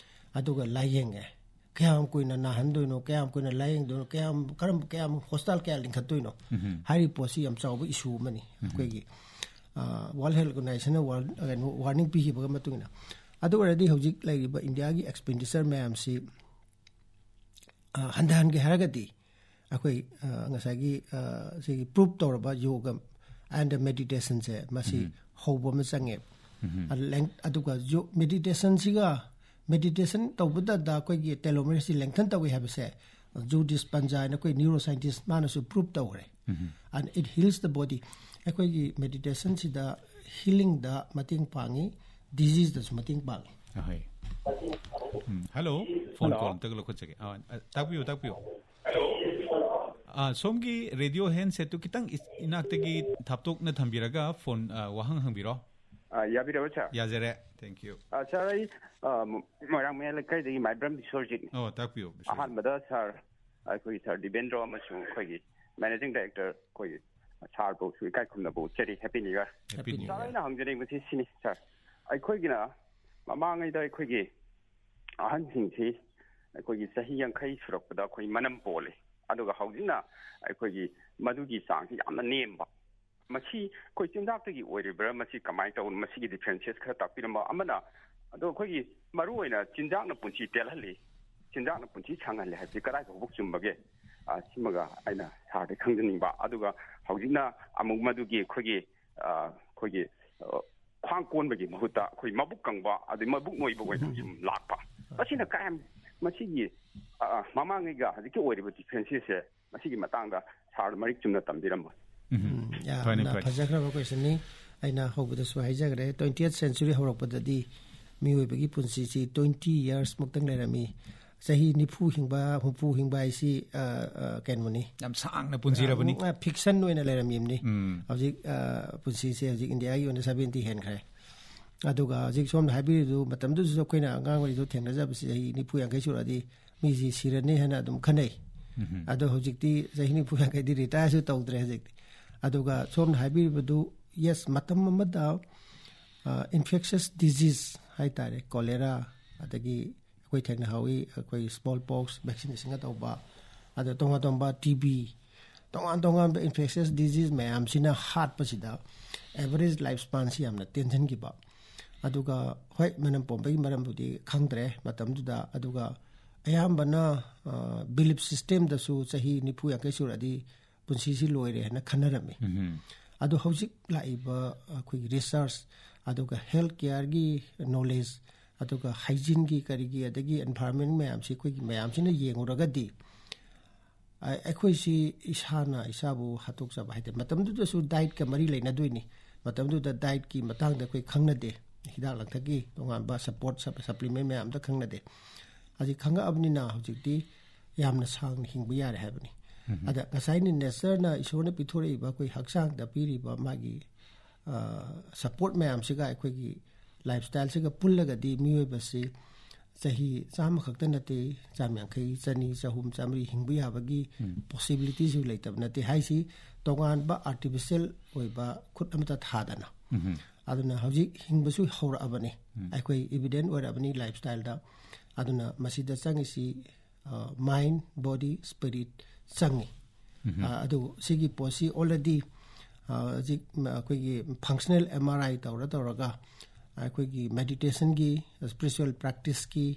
ꯑꯗꯨꯒ ꯂꯥꯏꯌꯦꯡꯉꯦ꯫ ꯀꯌꯥꯝ ꯀꯨꯏꯅ ꯅꯥꯍꯟꯗꯣꯏꯅꯣ, ꯀꯌꯥꯝ ꯀꯨꯏꯅ ꯂꯥꯏꯌꯦꯡꯗꯣꯏꯅꯣ, ꯀꯌꯥꯝ, ꯀꯔꯝ, ꯀꯌꯥꯝ ꯍꯣꯁꯄꯤꯇꯥꯜ ꯀꯌꯥ ꯂꯤꯡꯈꯠꯇꯣꯏꯅꯣ? ꯍꯥꯏꯔꯤꯕ ꯄꯣꯠꯁꯤ ꯌꯥꯝ ꯆꯥꯎꯕ ꯏꯁꯨ ꯑꯃꯅꯤ꯫ ꯑꯩꯈꯣꯏꯒꯤ ꯋꯥꯔꯜ ꯍꯦꯜꯊ ꯑꯣꯔꯒꯅꯥꯏꯖꯦꯁꯟꯅ ꯋꯥꯔꯜ, ꯀꯩꯅꯣ, ꯋꯥꯔꯅꯤꯡ ꯄꯤꯈꯤꯕꯒ ꯃꯇꯨꯡ ꯏꯟꯅ꯫ ꯑꯗꯨ ꯑꯣꯏꯔꯗꯤ ꯍꯧꯖꯤꯛ ꯂꯩꯔꯤꯕ ꯏꯟꯗꯤꯌꯥꯒꯤ ꯑꯦꯛꯁꯄꯦꯟꯗꯤꯆꯔ ꯃꯌꯥꯝꯁꯤ ꯑ, ꯍꯟꯊꯍꯟꯒꯦ ꯍꯥꯏꯔꯒꯗꯤ ꯑꯩꯈꯣꯏ, ꯑ, ꯉꯁꯥꯏꯒꯤ, ꯑ, ꯁꯤꯒꯤ ꯄ꯭ꯔꯨꯞ ꯇꯧꯔꯕ ꯌꯣꯒ ꯑꯦꯟ ꯃꯦꯗꯤꯇꯦꯁꯟꯁꯦ ꯃꯁꯤ ꯍꯧꯕ ꯑꯃ ꯆꯪꯉꯦ꯫ ꯑꯗꯨ ꯂꯦꯡ-, ꯑꯗꯨꯒ ꯌꯣ-, ꯃꯦꯗꯤꯇꯦꯁꯟꯁꯤꯒ, ꯃꯦꯗꯤꯇꯦꯁꯟ ꯇꯧꯕꯗꯗ ꯑꯩꯈꯣꯏꯒꯤ ꯇꯦꯂꯣꯃꯔꯁꯤ ꯂꯦꯡꯊꯟ ꯇꯧꯏ ꯍꯥꯏꯕꯁꯦ ꯖꯣ ꯗꯤꯁꯄꯟꯖꯥ ꯍꯥꯏꯅ ꯑꯩꯈꯣꯏ ꯅ꯭ꯌꯨꯔꯣ ꯁꯥꯏꯟꯇꯤꯁ ꯃꯥꯅꯁꯨ ꯄ꯭ꯔꯨꯞ ꯇꯧꯈ꯭ꯔꯦ꯫ And it heals the body. ꯑꯩꯈꯣꯏꯒꯤ ꯃꯦꯗꯤꯇꯦꯁꯟꯁꯤꯗ ꯍꯤꯂꯤꯡꯗ ꯃꯇꯦꯡ ꯄꯥꯡꯉꯤ, ꯗꯤꯖꯤꯁꯇꯁꯨ ꯃꯇꯦꯡ ꯄꯥꯡꯉꯤ꯫ ꯑꯍꯣꯏ꯫ ꯎꯝ, ꯍꯜꯂꯣ꯫ ꯐꯣꯟ ꯀꯣꯜ ꯑꯝꯇꯒ ꯂꯧꯈꯠꯆꯒꯦ꯫ ꯑꯥ, ꯑ, ꯇꯥꯛꯄꯤꯌꯨ, ꯇꯥꯛꯄꯤꯌꯨ꯫ ꯑꯥ, ꯁꯣꯝꯒꯤ ꯔꯦꯗꯤꯑꯣ ꯍꯦꯟꯁꯦꯠꯇꯨ ꯈꯤꯇꯪ ꯏꯁ-, ꯏꯅꯥꯛꯇꯒꯤ ꯊꯥꯞꯇꯣꯛꯅ ꯊꯝꯕꯤꯔꯒ ꯐꯣꯟ, ꯑ, ꯋꯥꯍꯪ ꯍꯪꯕꯤꯔꯣ꯫ ꯑ, ꯌꯥꯕꯤꯔꯕ, ꯁꯥꯔ? ꯌꯥꯖꯔꯦ꯫ Thank you. ꯑ, ꯁꯥꯔ, ꯑꯩ, ꯑ, ꯃꯣꯏꯔꯥꯡ ꯃꯌꯥꯏ ꯂꯩꯀꯥꯏꯗꯒꯤ ꯃꯥꯏꯕ꯭ꯔꯝ ꯕꯤꯁꯣꯔꯖꯤꯠ꯫ ꯑꯣ, ꯇꯥꯛꯄꯤꯌꯨ, ꯕꯤꯁꯣꯔꯖꯤꯠ꯫ ꯑꯍꯥꯟꯕꯗ ꯁꯥꯔ, ꯑꯩꯈꯣꯏꯒꯤ ꯁꯥꯔ ꯗꯤꯕꯦꯟꯗ꯭ꯔꯣ ꯑꯃꯁꯨꯡ ꯑꯩꯈꯣꯏꯒꯤ ꯃꯦꯅꯦꯖꯤꯡ ꯗꯥꯏꯔꯦꯛꯇꯔ, ꯑꯩꯈꯣꯏꯒꯤ ꯁꯥꯔꯕꯨꯁꯨ ꯏꯀꯥꯏ ꯈꯨꯝꯅꯕ ꯎꯠꯆꯔꯤ꯫ Happy new year. Happy New sir, Year. ꯑꯩꯅ ꯍꯪꯖꯅꯤꯡꯕꯁꯤ ꯁꯤꯅꯤ, ꯁꯥꯔ꯫ ꯑꯩꯈꯣꯏꯒꯤꯅ ꯃꯃꯥꯡꯉꯩꯗ ꯑꯩꯈꯣꯏꯒꯤ ꯑꯍꯟꯁꯤꯡꯁꯤ ꯑꯩꯈꯣꯏꯒꯤ ꯆꯍꯤ ꯌꯥꯡꯈꯩ ꯁꯨꯔꯛꯄꯗ ꯑꯩꯈꯣꯏ ꯃꯅꯝ ꯄꯣꯜꯂꯤ, ꯑꯗꯨꯒ ꯍꯧꯖꯤꯛꯅ ꯑꯩꯈꯣꯏꯒꯤ ꯃꯗꯨꯒꯤ ꯆꯥꯡꯁꯤ ꯌꯥꯝꯅ ꯅꯦꯝꯕ꯫ ꯃꯁꯤ ꯑꯩꯈꯣꯏ ꯆꯤꯟꯖꯥꯛꯇꯒꯤ ꯑꯣꯏꯔꯤꯕ꯭ꯔꯥ? ꯃꯁꯤ ꯀꯃꯥꯏꯅ ꯇꯧꯕꯅꯣ? ꯃꯁꯤꯒꯤ ꯗꯤꯐ꯭ꯔꯦꯟꯁꯤꯌꯦꯁ ꯈꯔ ꯇꯥꯛꯄꯤꯔꯝꯕ꯫ ꯑꯃꯅ, ꯑꯗꯣ ꯑꯩꯈꯣꯏꯒꯤ ꯃꯔꯨ ꯑꯣꯏꯅ ꯆꯤꯟꯖꯥꯛꯅ ꯄꯨꯟꯁꯤ ꯇꯦꯜꯍꯜꯂꯤ, ꯆꯤꯟꯖꯥꯛꯅ ꯄꯨꯟꯁꯤ ꯁꯥꯡꯍꯜꯂꯤ ꯍꯥꯏꯕꯁꯤ ꯀꯗꯥꯏ ꯐꯥꯎꯕ ꯆꯨꯝꯕꯒꯦ? ꯑ, ꯁꯤꯃꯒ ꯑꯩꯅ ꯁꯥꯔꯗ ꯈꯪꯖꯅꯤꯡꯕ꯫ ꯑꯗꯨꯒ ꯍꯧꯖꯤꯛꯅ ꯑꯃꯨꯛ ꯃꯗꯨꯒꯤ ꯑꯩꯈꯣꯏꯒꯤ, ꯑ, ꯑꯩꯈꯣꯏꯒꯤ, ꯑ, ꯈ꯭ꯋꯥꯡ ꯀꯣꯟꯕꯒꯤ ꯃꯍꯨꯠꯇ ꯑꯩꯈꯣꯏ ꯃꯕꯨꯛ ꯀꯪꯕ, ꯑꯗꯩ ꯃꯕꯨꯛ ꯅꯣꯏꯕ ꯑꯣꯏꯅ ꯁꯨꯝ ꯂꯥꯛꯄ꯫ ꯃꯁꯤꯅ ꯀꯌꯥꯝ, ꯃꯁꯤꯒꯤ, ꯑ, ꯃꯃꯥꯡꯉꯩꯒ ꯍꯧꯖꯤꯛꯀꯤ ꯑꯣꯏꯔꯤꯕ ꯗꯤꯐ꯭ꯔꯦꯟꯁꯤꯌꯦꯁꯁꯦ, ꯃꯁꯤꯒꯤ ꯃꯇꯥꯡꯗ ꯁꯥꯔ ꯃꯔꯤꯛ ꯆꯨꯝꯅ ꯇꯝꯕꯤꯔꯝꯕ꯫ ꯎꯝ. ꯌꯥꯝꯅ ꯐꯅꯤ, ꯐꯅꯤ. ꯐꯖꯈ꯭ꯔꯕ ꯀꯣꯏꯁꯟꯅꯤ꯫ ꯑꯩꯅ ꯍꯧꯕꯗꯁꯨ ꯍꯥꯏꯖꯈ꯭ꯔꯦ, ꯇ꯭ꯋꯦꯟꯇꯤ ꯑꯦꯠ ꯁꯦꯟꯆꯨꯔꯤ ꯍꯧꯔꯛꯄꯗꯗꯤ ꯃꯤꯑꯣꯏꯕꯒꯤ ꯄꯨꯟꯁꯤꯁꯤ ꯇ꯭ꯋꯦꯟꯇꯤ ꯌꯔꯁ ꯃꯨꯛꯇꯪ ꯂꯩꯔꯝꯃꯤ꯫ ꯆꯍꯤ ꯅꯤꯐꯨ ꯍꯤꯡꯕ, ꯍꯨꯝꯐꯨ ꯍꯤꯡꯕ ꯍꯥꯏꯁꯤ, ꯑ, ꯑ, ꯀꯩꯅꯣꯅꯤ꯫ ꯌꯥꯝ ꯁꯥꯡꯅ ꯄꯨꯟꯁꯤꯔꯕꯅꯤ꯫ ꯑ, ꯐꯤꯛꯁꯟ ꯑꯣꯏꯅ ꯂꯩꯔꯝꯃꯤꯕꯅꯤ꯫ ꯎꯝ. ꯍꯧꯖꯤꯛ, ꯑ, ꯄꯨꯟꯁꯤꯁꯦ ꯍꯧꯖꯤꯛ ꯏꯟꯗꯤꯌꯥꯒꯤ ꯑꯣꯏꯅ ꯁꯚꯦꯟꯇꯤ ꯍꯦꯟꯈ꯭ꯔꯦ꯫ ꯑꯗꯨꯒ ꯍꯧꯖꯤꯛ ꯁꯣꯝꯅ ꯍꯥꯏꯕꯤꯔꯤꯗꯨ, ꯃꯇꯝꯗꯨꯗꯁꯨ ꯑꯩꯈꯣꯏꯅ ꯑꯉꯥꯡ ꯑꯣꯏꯔꯤꯗꯨ ꯊꯦꯡꯅꯖꯕꯁꯤ ꯆꯍꯤ ꯅꯤꯐꯨ ꯌꯥꯡꯈꯩ ꯁꯨꯔꯛꯑꯗꯤ ꯃꯤꯁꯤ ꯁꯤꯔꯅꯤ ꯍꯥꯏꯅ ꯑꯗꯨꯝ ꯈꯟꯅꯩ꯫ ꯑꯗꯣ ꯍꯧꯖꯤꯛꯇꯤ ꯆꯍꯤ ꯅꯤꯐꯨ ꯌꯥꯡꯈꯩꯗꯤ ꯔꯤꯇꯥꯌꯔꯁꯨ ꯇꯧꯗ꯭ꯔꯦ ꯍꯧꯖꯤꯛꯇꯤ꯫ ꯑꯗꯨꯒ ꯁꯣꯝꯅ ꯍꯥꯏꯕꯤꯔꯤꯕꯗꯨ, ꯌꯦꯁ, ꯃꯇꯝ ꯑꯃꯗ ꯏꯟꯐꯦꯛꯁꯁ ꯗꯤꯖꯤꯖ ꯍꯥꯏ ꯇꯥꯔꯦ, ꯀꯣꯂꯦꯔꯥ, ꯑꯗꯒꯤ ꯑꯩꯈꯣꯏ ꯊꯦꯡꯅꯍꯧꯋꯤ, ꯑꯩꯈꯣꯏ ꯁ꯭ꯃꯣꯜ ꯄꯣꯛꯁ ꯚꯦꯛꯁꯤꯅꯦꯁꯟꯒ ꯇꯧꯕ, ꯑꯗ ꯇꯣꯉꯥꯟ ꯇꯣꯉꯥꯟꯕ ꯇꯤ ꯕꯤ, ꯇꯣꯉꯥꯟ ꯇꯣꯉꯥꯟꯕ ꯏꯟꯐꯦꯛꯁꯁ ꯗꯤꯖꯤꯖ ꯃꯌꯥꯝꯁꯤꯅ ꯍꯥꯠꯄꯁꯤꯗ ꯑꯦꯚꯔꯦꯖ ꯂꯥꯏꯐ ꯁ꯭ꯄꯥꯟꯁꯤ ꯌꯥꯝꯅ ꯇꯦꯟꯁꯤꯟꯈꯤꯕ꯫ ꯑꯗꯨꯒ ꯍꯣꯏ, ꯃꯅꯝ ꯄꯣꯝꯕꯒꯤ ꯃꯔꯝꯕꯨꯗꯤ ꯈꯪꯗ꯭ꯔꯦ ꯃꯇꯝꯗꯨꯗ, ꯑꯗꯨꯒ ꯑꯌꯥꯝꯕꯅ ꯕꯤꯂꯤꯞ ꯁꯤꯁꯇꯦꯝꯗꯁꯨ ꯆꯍꯤ ꯅꯤꯐꯨ ꯌꯥꯡꯈꯩ ꯁꯨꯔꯛꯑꯗꯤ ꯄꯨꯟꯁꯤꯁꯤ ꯂꯣꯏꯔꯦ ꯍꯥꯏꯅ ꯈꯟꯅꯔꯝꯃꯤ꯫ ꯑꯗꯣ ꯍꯧꯖꯤꯛ ꯂꯥꯛꯏꯕ ꯑꯩꯈꯣꯏꯒꯤ ꯔꯤꯁꯔꯁ, ꯑꯗꯨꯒ ꯍꯦꯜꯊ ꯀꯤꯌꯔꯒꯤ ꯅꯣꯂꯦꯖ, ꯑꯗꯨꯒ ꯍꯥꯏꯖꯤꯟꯒꯤ ꯀꯔꯤꯒꯤ, ꯑꯗꯒꯤ ꯑꯦꯟꯚꯥꯏꯔꯟꯃꯦꯟ ꯃꯌꯥꯝꯁꯤ ꯑꯩꯈꯣꯏꯒꯤ ꯃꯌꯥꯝꯁꯤꯅ ꯌꯦꯡꯉꯨꯔꯒꯗꯤ, ꯑ-, ꯑꯩꯈꯣꯏꯁꯤ ꯏꯁꯥꯅ ꯏꯁꯥꯕꯨ ꯍꯥꯠꯇꯣꯛꯆꯕ ꯍꯥꯏꯗꯤ, ꯃꯇꯝꯗꯨꯗꯁꯨ ꯗꯥꯏꯠꯀ ꯃꯔꯤ ꯂꯩꯅꯗꯣꯏꯅꯤ꯫ ꯃꯇꯝꯗꯨꯗ ꯗꯥꯏꯠꯀꯤ ꯃꯇꯥꯡꯗ ꯑꯩꯈꯣꯏ ꯈꯪꯅꯗꯦ, ꯍꯤꯗꯥꯛ ꯂꯥꯡꯊꯛꯀꯤ ꯇꯣꯉꯥꯟꯕ ꯁꯄꯣꯔꯠ, ꯁꯞ-, ꯁꯄ꯭ꯂꯤꯃꯦꯟ ꯃꯌꯥꯝ ꯑꯝꯇ ꯈꯪꯅꯗꯦ꯫ ꯍꯧꯖꯤꯛ ꯈꯪꯉꯛꯑꯕꯅꯤꯅ ꯍꯧꯖꯤꯛꯇꯤ ꯌꯥꯝꯅ ꯁꯥꯡꯅ ꯍꯤꯡꯕ ꯌꯥꯔꯦ ꯍꯥꯏꯕꯅꯤ꯫ ꯑꯗ ꯉꯁꯥꯏꯅ ꯅꯦꯆꯔꯅ, ꯏꯁꯣꯔꯅ ꯄꯤꯊꯣꯔꯛꯏꯕ ꯑꯩꯈꯣꯏ ꯍꯛꯆꯥꯡꯗ ꯄꯤꯔꯤꯕ ꯃꯥꯒꯤ, ꯑ, ꯁꯄꯣꯔꯠ ꯃꯌꯥꯝꯁꯤꯒ ꯑꯩꯈꯣꯏꯒꯤ ꯂꯥꯏꯐ ꯁ꯭ꯇꯥꯏꯜꯁꯤꯒ ꯄꯨꯜꯂꯒꯗꯤ ꯃꯤꯑꯣꯏꯕꯁꯤ ꯆꯍꯤ ꯆꯥꯝꯃ ꯈꯛꯇ ꯅꯠꯇꯦ, ꯆꯥꯝ ꯌꯥꯡꯈꯩ, ꯆꯅꯤ, ꯆꯍꯨꯝ, ꯆꯥꯝꯃꯔꯤ ꯍꯤꯡꯕ ꯌꯥꯕꯒꯤ ꯄꯣꯁꯤꯕꯤꯂꯤꯇꯤꯁꯨ ꯂꯩꯇꯕ ꯅꯠꯇꯦ ꯍꯥꯏꯁꯤ, ꯇꯣꯉꯥꯟꯕ ꯑꯥꯔꯇꯤꯐꯤꯁꯤꯌꯦꯜ ꯑꯣꯏꯕ ꯈꯨꯠ ꯑꯃꯠꯇ ꯊꯥꯗꯅ꯫ ꯑꯗꯨꯅ ꯍꯧꯖꯤꯛ ꯍꯤꯡꯕꯁꯨ ꯍꯧꯔꯛꯑꯕꯅꯤ, ꯑꯩꯈꯣꯏ ꯏꯚꯤꯗꯦꯟ ꯑꯣꯏꯔꯛꯑꯕꯅꯤ ꯂꯥꯏꯐ ꯁ꯭ꯇꯥꯏꯜꯗ꯫ ꯑꯗꯨꯅ ꯃꯁꯤꯗ ꯆꯪꯉꯤꯁꯤ, ꯑ, ꯃꯥꯏꯟ, ꯕꯣꯗꯤ, ꯁ꯭ꯄꯤꯔꯤꯠ ꯆꯪꯉꯤ꯫ ꯑ, ꯑꯗꯨ ꯁꯤꯒꯤ ꯄꯣꯠꯁꯤ ꯑꯣꯜꯔꯦꯗꯤ, ꯑ, ꯍꯧꯖꯤꯛ ꯑꯩꯈꯣꯏꯒꯤ ꯐꯪꯁꯅꯦꯜ ꯑꯦꯝ ꯑꯥꯔ ꯑꯥꯏ ꯇꯧꯔ ꯇꯧꯔꯒ ꯑꯩꯈꯣꯏꯒꯤ ꯃꯦꯗꯤꯇꯦꯁꯟꯒꯤ, ꯁ꯭ꯄꯤꯔꯤꯆꯨꯋꯦꯜ ꯄ꯭ꯔꯦꯛꯇꯤꯁꯀꯤ,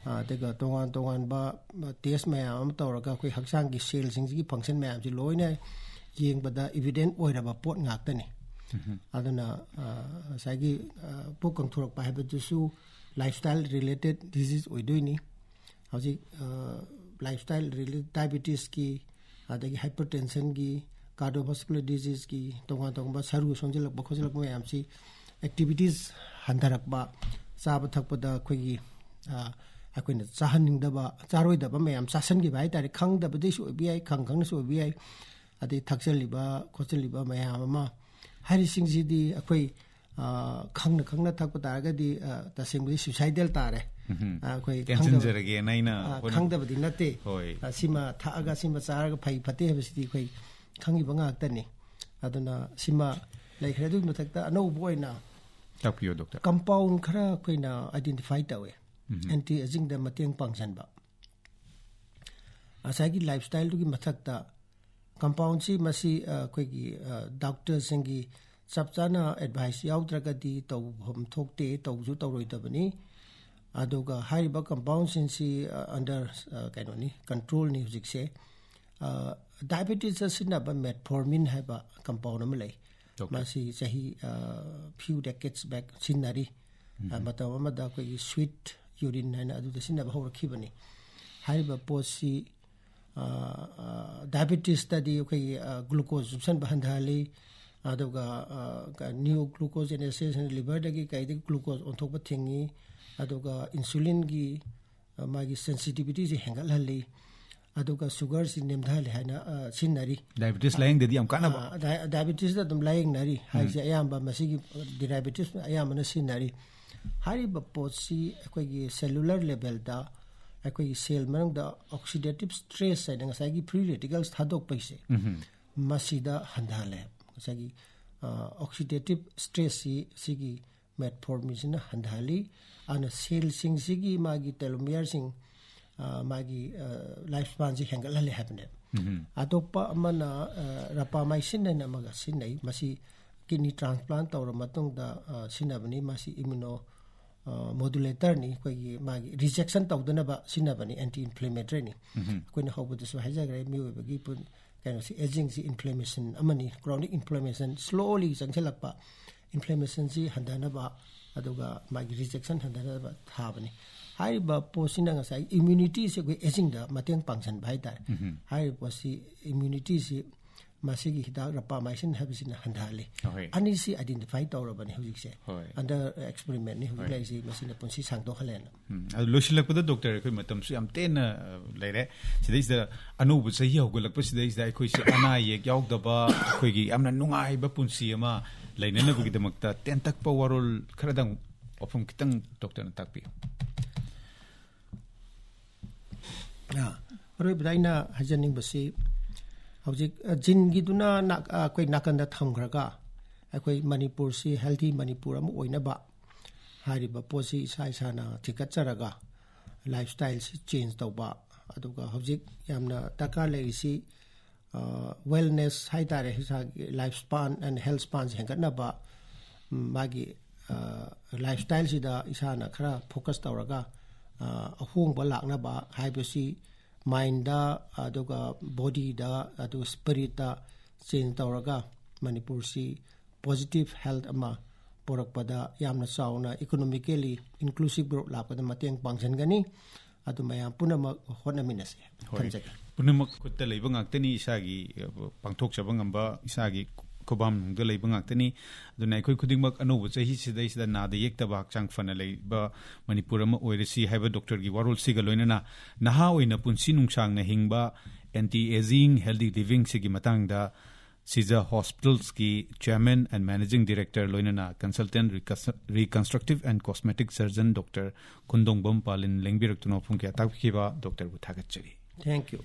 ꯑ, ꯑꯗꯨꯒ ꯇꯣꯉꯥꯟ ꯇꯣꯉꯥꯟꯕ, ꯑ, ꯇꯦꯁ ꯃꯌꯥꯝ ꯑꯃ ꯇꯧꯔꯒ ꯑꯩꯈꯣꯏ ꯍꯛꯆꯥꯡꯒꯤ ꯁꯦꯜꯁꯤꯡꯁꯤꯒꯤ ꯐꯪꯁꯟ ꯃꯌꯥꯝꯁꯤ ꯂꯣꯏꯅ ꯌꯦꯡꯕꯗ ꯏꯚꯤꯗꯦꯟ ꯑꯣꯏꯔꯕ ꯄꯣꯠ ꯉꯥꯛꯇꯅꯤ꯫ ꯑꯗꯨꯅ, ꯑ, ꯉꯁꯥꯏꯒꯤ, ꯑ, ꯄꯨꯛ ꯀꯪꯊꯣꯔꯛꯄ ꯍꯥꯏꯕꯗꯨꯁꯨ ꯂꯥꯏꯐ ꯁ꯭ꯇꯥꯏꯜ ꯔꯤꯂꯦꯇꯦꯠ ꯗꯤꯖꯤꯖ ꯑꯣꯏꯗꯣꯏꯅꯤ꯫ ꯍꯧꯖꯤꯛ, ꯑ, ꯂꯥꯏꯐ ꯁ꯭ꯇꯥꯏꯜ ꯔꯤꯂꯦꯇꯦꯠ ꯗꯥꯏꯕꯤꯇꯤꯁꯀꯤ, ꯑꯗꯒꯤ ꯍꯥꯏꯄꯔꯇꯦꯟꯁꯟꯒꯤ, ꯀꯥꯔꯗꯤꯑꯣꯚꯥꯁꯀꯨꯂꯔ ꯗꯤꯖꯤꯖꯀꯤ, ꯇꯣꯉꯥꯟ ꯇꯣꯉꯥꯟꯕ ꯁꯔꯨ ꯁꯣꯟꯖꯤꯜꯂꯛꯄ ꯈꯣꯠꯆꯤꯜꯂꯛꯄ ꯃꯌꯥꯝꯁꯤ, ꯑꯦꯛꯇꯤꯚꯤꯇꯤꯁ ꯍꯟꯊꯔꯛꯄ, ꯆꯥꯕ ꯊꯛꯄꯗ ꯑꯩꯈꯣꯏꯒꯤ, ꯑ, ꯑꯩꯈꯣꯏꯅ ꯆꯥꯍꯟꯅꯤꯡꯗꯕ, ꯆꯥꯔꯣꯏꯗꯕ ꯃꯌꯥꯝ ꯆꯥꯁꯟꯈꯤꯕ ꯍꯥꯏ ꯇꯥꯔꯦ, ꯈꯪꯗꯕꯗꯒꯤꯁꯨ ꯑꯣꯏꯕ ꯌꯥꯏ, ꯈꯪ ꯈꯪꯅꯁꯨ ꯑꯣꯏꯕ ꯌꯥꯏ, ꯑꯗꯩ ꯊꯛꯆꯜꯂꯤꯕ ꯈꯣꯠꯆꯜꯂꯤꯕ ꯃꯌꯥꯝ ꯑꯃ ꯍꯥꯏꯔꯤꯁꯤꯡꯁꯤꯗꯤ ꯑꯩꯈꯣꯏ ꯑ, ꯈꯪꯅ ꯈꯪꯅ ꯊꯛꯄ ꯇꯥꯔꯒꯗꯤ, ꯑ, ꯇꯁꯦꯡꯕꯗꯤ suicidal ꯇꯥꯔꯦ꯫ ꯑ, ꯑꯩꯈꯣꯏ ꯈꯪꯗꯕ-, ꯇꯦꯟꯁꯤꯟꯖꯔꯒꯦꯅ ꯑꯩꯅ ꯑ, ꯍꯣꯠꯅ- ꯈꯪꯗꯕꯗꯤ ꯅꯠꯇꯦ꯫ ꯍꯣꯏ꯫ ꯑ, ꯁꯤꯃ ꯊꯛꯑꯒ ꯁꯤꯃ ꯆꯥꯔꯒ ꯐꯩ ꯐꯠꯇꯦ ꯍꯥꯏꯕꯁꯤꯗꯤ ꯑꯩꯈꯣꯏ ꯈꯪꯉꯤꯕ ꯉꯥꯛꯇꯅꯤ꯫ ꯑꯗꯨꯅ ꯁꯤꯃ ꯂꯩꯈ꯭ꯔꯦ꯫ ꯑꯗꯨꯒꯤ ꯃꯊꯛꯇ ꯑꯅꯧꯕ ꯑꯣꯏꯅ ꯇꯥꯛꯄꯤꯌꯨ, ꯗꯣꯛꯇꯔ꯫ Compound ꯈꯔ ꯑꯩꯈꯣꯏꯅ identify ꯇꯧꯋꯦ꯫ Anti agingꯗ ꯃꯇꯦꯡ ꯄꯥꯡꯁꯤꯟꯕ꯫ ꯉꯁꯥꯏꯒꯤ lifestyleꯗꯨꯒꯤ ꯃꯊꯛꯇ compoundꯁꯤ ꯃꯁꯤ, ꯑ, ꯑꯩꯈꯣꯏꯒꯤ, ꯑ, doctorꯁꯤꯡꯒꯤ ꯆꯞ ꯆꯥꯅ advice ꯌꯥꯎꯗ꯭ꯔꯒꯗꯤ ꯇꯧꯐꯝ ꯊꯣꯛꯇꯦ, ꯇꯧꯁꯨ ꯇꯧꯔꯣꯏꯗꯕꯅꯤ꯫ ꯑꯗꯨꯒ ꯍꯥꯏꯔꯤꯕ compoundꯁꯤꯡꯁꯤ, ꯑ, under, ꯑ, ꯀꯩꯅꯣꯅꯤ, controlꯅꯤ ꯍꯧꯖꯤꯛꯁꯦ꯫ ꯑ, diabetesꯇ ꯁꯤꯖꯤꯟꯅꯕ metformin ꯍꯥꯏꯕ compound ꯑꯃ ꯂꯩ꯫ ꯗꯣꯛꯇꯔ꯫ ꯃꯁꯤ ꯆꯍꯤ, ꯑ, few decades back ꯁꯤꯖꯤꯟꯅꯔꯤ꯫ ꯑ, ꯃꯇꯝ ꯑꯃꯗ ꯑꯩꯈꯣꯏꯒꯤ sweet urine ꯍꯥꯏꯅ ꯑꯗꯨꯗ ꯁꯤꯖꯤꯟꯅꯕ ꯍꯧꯔꯛꯈꯤꯕꯅꯤ꯫ ꯍꯥꯏꯔꯤꯕ ꯄꯣꯠꯁꯤ, ꯑ, ꯑ, diabetesꯇꯗꯤ ꯑꯩꯈꯣꯏꯒꯤ, ꯑ, glucose ꯆꯨꯞꯁꯤꯟꯕ ꯍꯟꯊꯍꯜꯂꯤ, ꯑꯗꯨꯒ, ꯑ, ꯀ-, new glucogenesis ꯍꯥꯏꯅ liverꯗꯒꯤ ꯀꯩꯗꯒꯤ glucose ꯑꯣꯟꯊꯣꯛꯄ ꯊꯤꯡꯉꯤ, ꯑꯗꯨꯒ insulinꯒꯤ, ꯑ, ꯃꯥꯒꯤ sensitivityꯁꯤ ꯍꯦꯟꯒꯠꯍꯜꯂꯤ, ꯑꯗꯨꯒ sugarꯁꯤ ꯅꯦꯝꯊꯍꯜꯂꯤ ꯍꯥꯏꯅ, ꯑ, ꯁꯤꯖꯤꯟꯅꯔꯤ꯫ Diabetes ꯂꯥꯌꯦꯡꯗꯗꯤ ꯌꯥꯝ ꯀꯥꯟꯅꯕ꯫ ꯑ, dia-, diabetesꯇ ꯑꯗꯨꯝ ꯂꯥꯌꯦꯡꯅꯔꯤ ꯍꯥꯏꯁꯦ, ꯑꯌꯥꯝꯕ ꯃꯁꯤꯒꯤ diabetesꯅ ꯑꯌꯥꯝꯕꯅ ꯁꯤꯖꯤꯟꯅꯔꯤ꯫ ꯍꯥꯏꯔꯤꯕ ꯄꯣꯠꯁꯤ ꯑꯩꯈꯣꯏꯒꯤ cellular levelꯗ ꯑꯩꯈꯣꯏꯒꯤ cell ꯃꯅꯨꯡꯗ oxidative stress ꯍꯥꯏꯅ ꯉꯁꯥꯏꯒꯤ free radicals ꯊꯥꯗꯣꯛꯄꯒꯤꯁꯦ, ꯃꯁꯤꯗ ꯍꯟꯊꯍꯜꯂꯦ꯫ ꯉꯁꯥꯏꯒꯤ, ꯑ, oxidative stressꯁꯤ ꯁꯤꯒꯤ metforminꯁꯤꯅ ꯍꯟꯊꯍꯜꯂꯤ꯫ ꯑꯗꯨꯅ cellꯁꯤꯡꯁꯤꯒꯤ ꯃꯥꯒꯤ telomereꯁꯤꯡ, ꯑ, ꯃꯥꯒꯤ, ꯑ, lifespanꯁꯤ ꯍꯦꯟꯒꯠꯍꯜꯂꯤ ꯍꯥꯏꯕꯅꯦꯕ꯫ ꯑꯇꯣꯞꯄ ꯑꯃꯅ, ꯑ, rapamycin ꯍꯥꯏꯅ ꯑꯃꯒ ꯁꯤꯖꯤꯟꯅꯩ꯫ ꯃꯁꯤ kidney transplant ꯇꯧꯔ ꯃꯇꯨꯡꯗ, ꯑ, ꯁꯤꯖꯤꯟꯅꯕꯅꯤ꯫ ꯃꯁꯤ immuno, ꯑ, modulatorꯅꯤ꯫ ꯑꯩꯈꯣꯏꯒꯤ ꯃꯥꯒꯤ rejection ꯇꯧꯗꯅꯕ ꯁꯤꯖꯤꯟꯅꯕꯅꯤ, anti inflammatoryꯅꯤ꯫ ꯑꯩꯈꯣꯏꯅ ꯍꯧꯕꯗꯁꯨ ꯍꯥꯏꯖꯈ꯭ꯔꯦ, ꯃꯤꯑꯣꯏꯕꯒꯤ ꯄꯨꯟ-, ꯀꯩꯅꯣꯁꯤ, agingꯁꯤ inflammation ꯑꯃꯅꯤ꯫ Chronic inflammation, slowly ꯆꯪꯁꯤꯜꯂꯛꯄ inflammationꯁꯤ ꯍꯟꯊꯅꯕ, ꯑꯗꯨꯒ ꯃꯥꯒꯤ rejection ꯍꯟꯊꯅꯕ ꯊꯥꯕꯅꯤ꯫ ꯍꯥꯏꯔꯤꯕ ꯄꯣꯠꯁꯤꯅ ꯉꯁꯥꯏ immunityꯁꯦ ꯑꯩꯈꯣꯏ agingꯗ ꯃꯇꯦꯡ ꯄꯥꯡꯁꯤꯟꯕ ꯍꯥꯏꯇꯥꯔꯦ꯫ ꯍꯥꯏꯔꯤꯕ ꯄꯣꯠꯁꯤ immunityꯁꯤ ꯃꯁꯤꯒꯤ ꯍꯤꯗꯥꯛ rapamycin ꯍꯥꯏꯕꯁꯤꯅ ꯍꯟꯊꯍꯜꯂꯤ꯫ ꯍꯣꯏ꯫ ꯑꯅꯤꯁꯤ identify ꯇꯧꯔꯕꯅꯤ ꯍꯧꯖꯤꯛꯁꯦ꯫ ꯍꯣꯏ꯫ Under experimentꯅꯤ ꯍꯧꯖꯤꯛ ꯍꯣꯏ꯫ ꯂꯩꯔꯤꯁꯤ, ꯃꯁꯤꯅ ꯄꯨꯟꯁꯤ ꯁꯥꯡꯗꯣꯛꯍꯜꯂꯦꯅ꯫ ꯎꯝ, ꯑꯗꯨ ꯂꯣꯏꯁꯤꯜꯂꯛꯄꯗ ꯗꯣꯛꯇꯔ, ꯑꯩꯈꯣꯏ ꯃꯇꯝꯁꯨ ꯌꯥꯝ ꯇꯦꯟꯅ ꯑ, ꯂꯩꯔꯦ꯫ ꯁꯤꯗꯩꯁꯤꯗ ꯑꯅꯧꯕ ꯆꯍꯤ ꯍꯧꯒꯠꯂꯛꯄꯁꯤꯗꯩꯁꯤꯗ ꯑꯩꯈꯣꯏꯁꯦ ꯑꯅꯥ ꯑꯌꯦꯛ ꯌꯥꯎꯗꯕ, ꯑꯩꯈꯣꯏꯒꯤ ꯌꯥꯝꯅ ꯅꯨꯡꯉꯥꯏꯕ ꯄꯨꯟꯁꯤ ꯑꯃ ꯂꯩꯅꯅꯕꯒꯤꯗꯃꯛꯇ ꯇꯦꯟꯇꯛꯄ ꯋꯥꯔꯣꯜ ꯈꯔꯗꯪ, ꯋꯥꯐꯝ ꯈꯤꯇꯪ ꯗꯣꯛꯇꯔꯅ ꯇꯥꯛꯄꯤꯌꯨ꯫ ꯑ, ꯑꯔꯣꯏꯕꯗ ꯑꯩꯅ ꯍꯥꯏꯖꯅꯤꯡꯕꯁꯤ, ꯍꯧꯖꯤꯛ ꯑ, ꯖꯤꯟꯒꯤꯗꯨꯅ ꯅꯥ-, ꯑ, ꯑꯩꯈꯣꯏ ꯅꯥꯀꯟꯗ ꯊꯝꯈ꯭ꯔꯒ, ꯑꯩꯈꯣꯏ ꯃꯅꯤꯄꯨꯔꯁꯤ healthy ꯃꯅꯤꯄꯨꯔ ꯑꯃ ꯑꯣꯏꯅꯕ ꯍꯥꯏꯔꯤꯕ ꯄꯣꯠꯁꯤ ꯏꯁꯥ ꯏꯁꯥꯅ ꯊꯤꯒꯠꯆꯔꯒ, lifestyleꯁꯤ change ꯇꯧꯕ, ꯑꯗꯨꯒ ꯍꯧꯖꯤꯛ ꯌꯥꯝꯅ ꯗꯔꯀꯥꯔ ꯂꯩꯔꯤꯁꯤ, ꯑ, wellness ꯍꯥꯏ ꯇꯥꯔꯦ, ꯏꯁꯥꯒꯤ life span and health spanꯁꯤ ꯍꯦꯟꯒꯠꯅꯕ, ꯎꯝ, ꯃꯥꯒꯤ ꯑ, lifestyleꯁꯤꯗ ꯏꯁꯥꯅ ꯈꯔ focus ꯇꯧꯔꯒ, ꯑ, ꯑꯍꯣꯡꯕ ꯂꯥꯛꯅꯕ ꯍꯥꯏꯕꯁꯤ mindꯗ, ꯑꯗꯨꯒ bodyꯗ, ꯑꯗꯨꯒ spiritꯇ change ꯇꯧꯔꯒ ꯃꯅꯤꯄꯨꯔꯁꯤ positive health ꯑꯃ ꯄꯨꯔꯛꯄꯗ ꯌꯥꯝꯅ ꯆꯥꯎꯅ economically inclusive growth ꯂꯥꯛꯄꯗ ꯃꯇꯦꯡ ꯄꯥꯡꯁꯤꯟꯒꯅꯤ꯫ ꯑꯗꯨ ꯃꯌꯥꯝ ꯄꯨꯝꯅꯃꯛ ꯍꯣꯠꯅꯃꯤꯟꯅꯁꯤ ꯍꯣꯏ꯫ ꯊꯝꯖꯒꯦ꯫ ꯄꯨꯝꯅꯃꯛ ꯈꯨꯠꯇ ꯂꯩꯕ ꯉꯥꯛꯇꯅꯤ, ꯏꯁꯥꯒꯤ ꯑ, ꯄꯥꯡꯊꯣꯛꯆꯕ ꯉꯝꯕ, ꯏꯁꯥꯒꯤ ꯈꯨꯕꯥꯝꯗ ꯂꯩꯕ ꯉꯥꯛꯇꯅꯤ꯫ ꯑꯗꯨꯅ ꯑꯩꯈꯣꯏ ꯈꯨꯗꯤꯡꯃꯛ ꯑꯅꯧꯕ ꯆꯍꯤꯁꯤꯗꯩꯁꯤꯗ ꯅꯥꯗ ꯌꯦꯛꯇꯕ, ꯍꯛꯆꯥꯡ ꯐꯅ ꯂꯩꯕ ꯃꯅꯤꯄꯨꯔ ꯑꯃ ꯑꯣꯏꯔꯁꯤ ꯍꯥꯏꯕ ꯗꯣꯛꯇꯔꯒꯤ ꯋꯥꯔꯣꯜꯁꯤꯒ ꯂꯣꯏꯅꯅ ꯅꯍꯥ ꯑꯣꯏꯅ ꯄꯨꯟꯁꯤ ꯅꯨꯡꯁꯥꯡꯅ ꯍꯤꯡꯕ, anti aging, healthy livingꯁꯤꯒꯤ ꯃꯇꯥꯡꯗ ꯁꯤꯖ Hospitalsꯀꯤ Chairman and Managing Director ꯂꯣꯏꯅꯅ Consultant Reconstru-, Reconstructive and Cosmetic Surgeon doctor Khundongbam Palin ꯂꯦꯡꯕꯤꯔꯛꯇꯨꯅ ꯋꯥꯐꯝ ꯀꯌꯥ ꯇꯥꯛꯄꯤꯈꯤꯕ ꯗꯣꯛꯇꯔꯕꯨ ꯊꯥꯒꯠꯆꯔꯤ꯫ Thank you꯫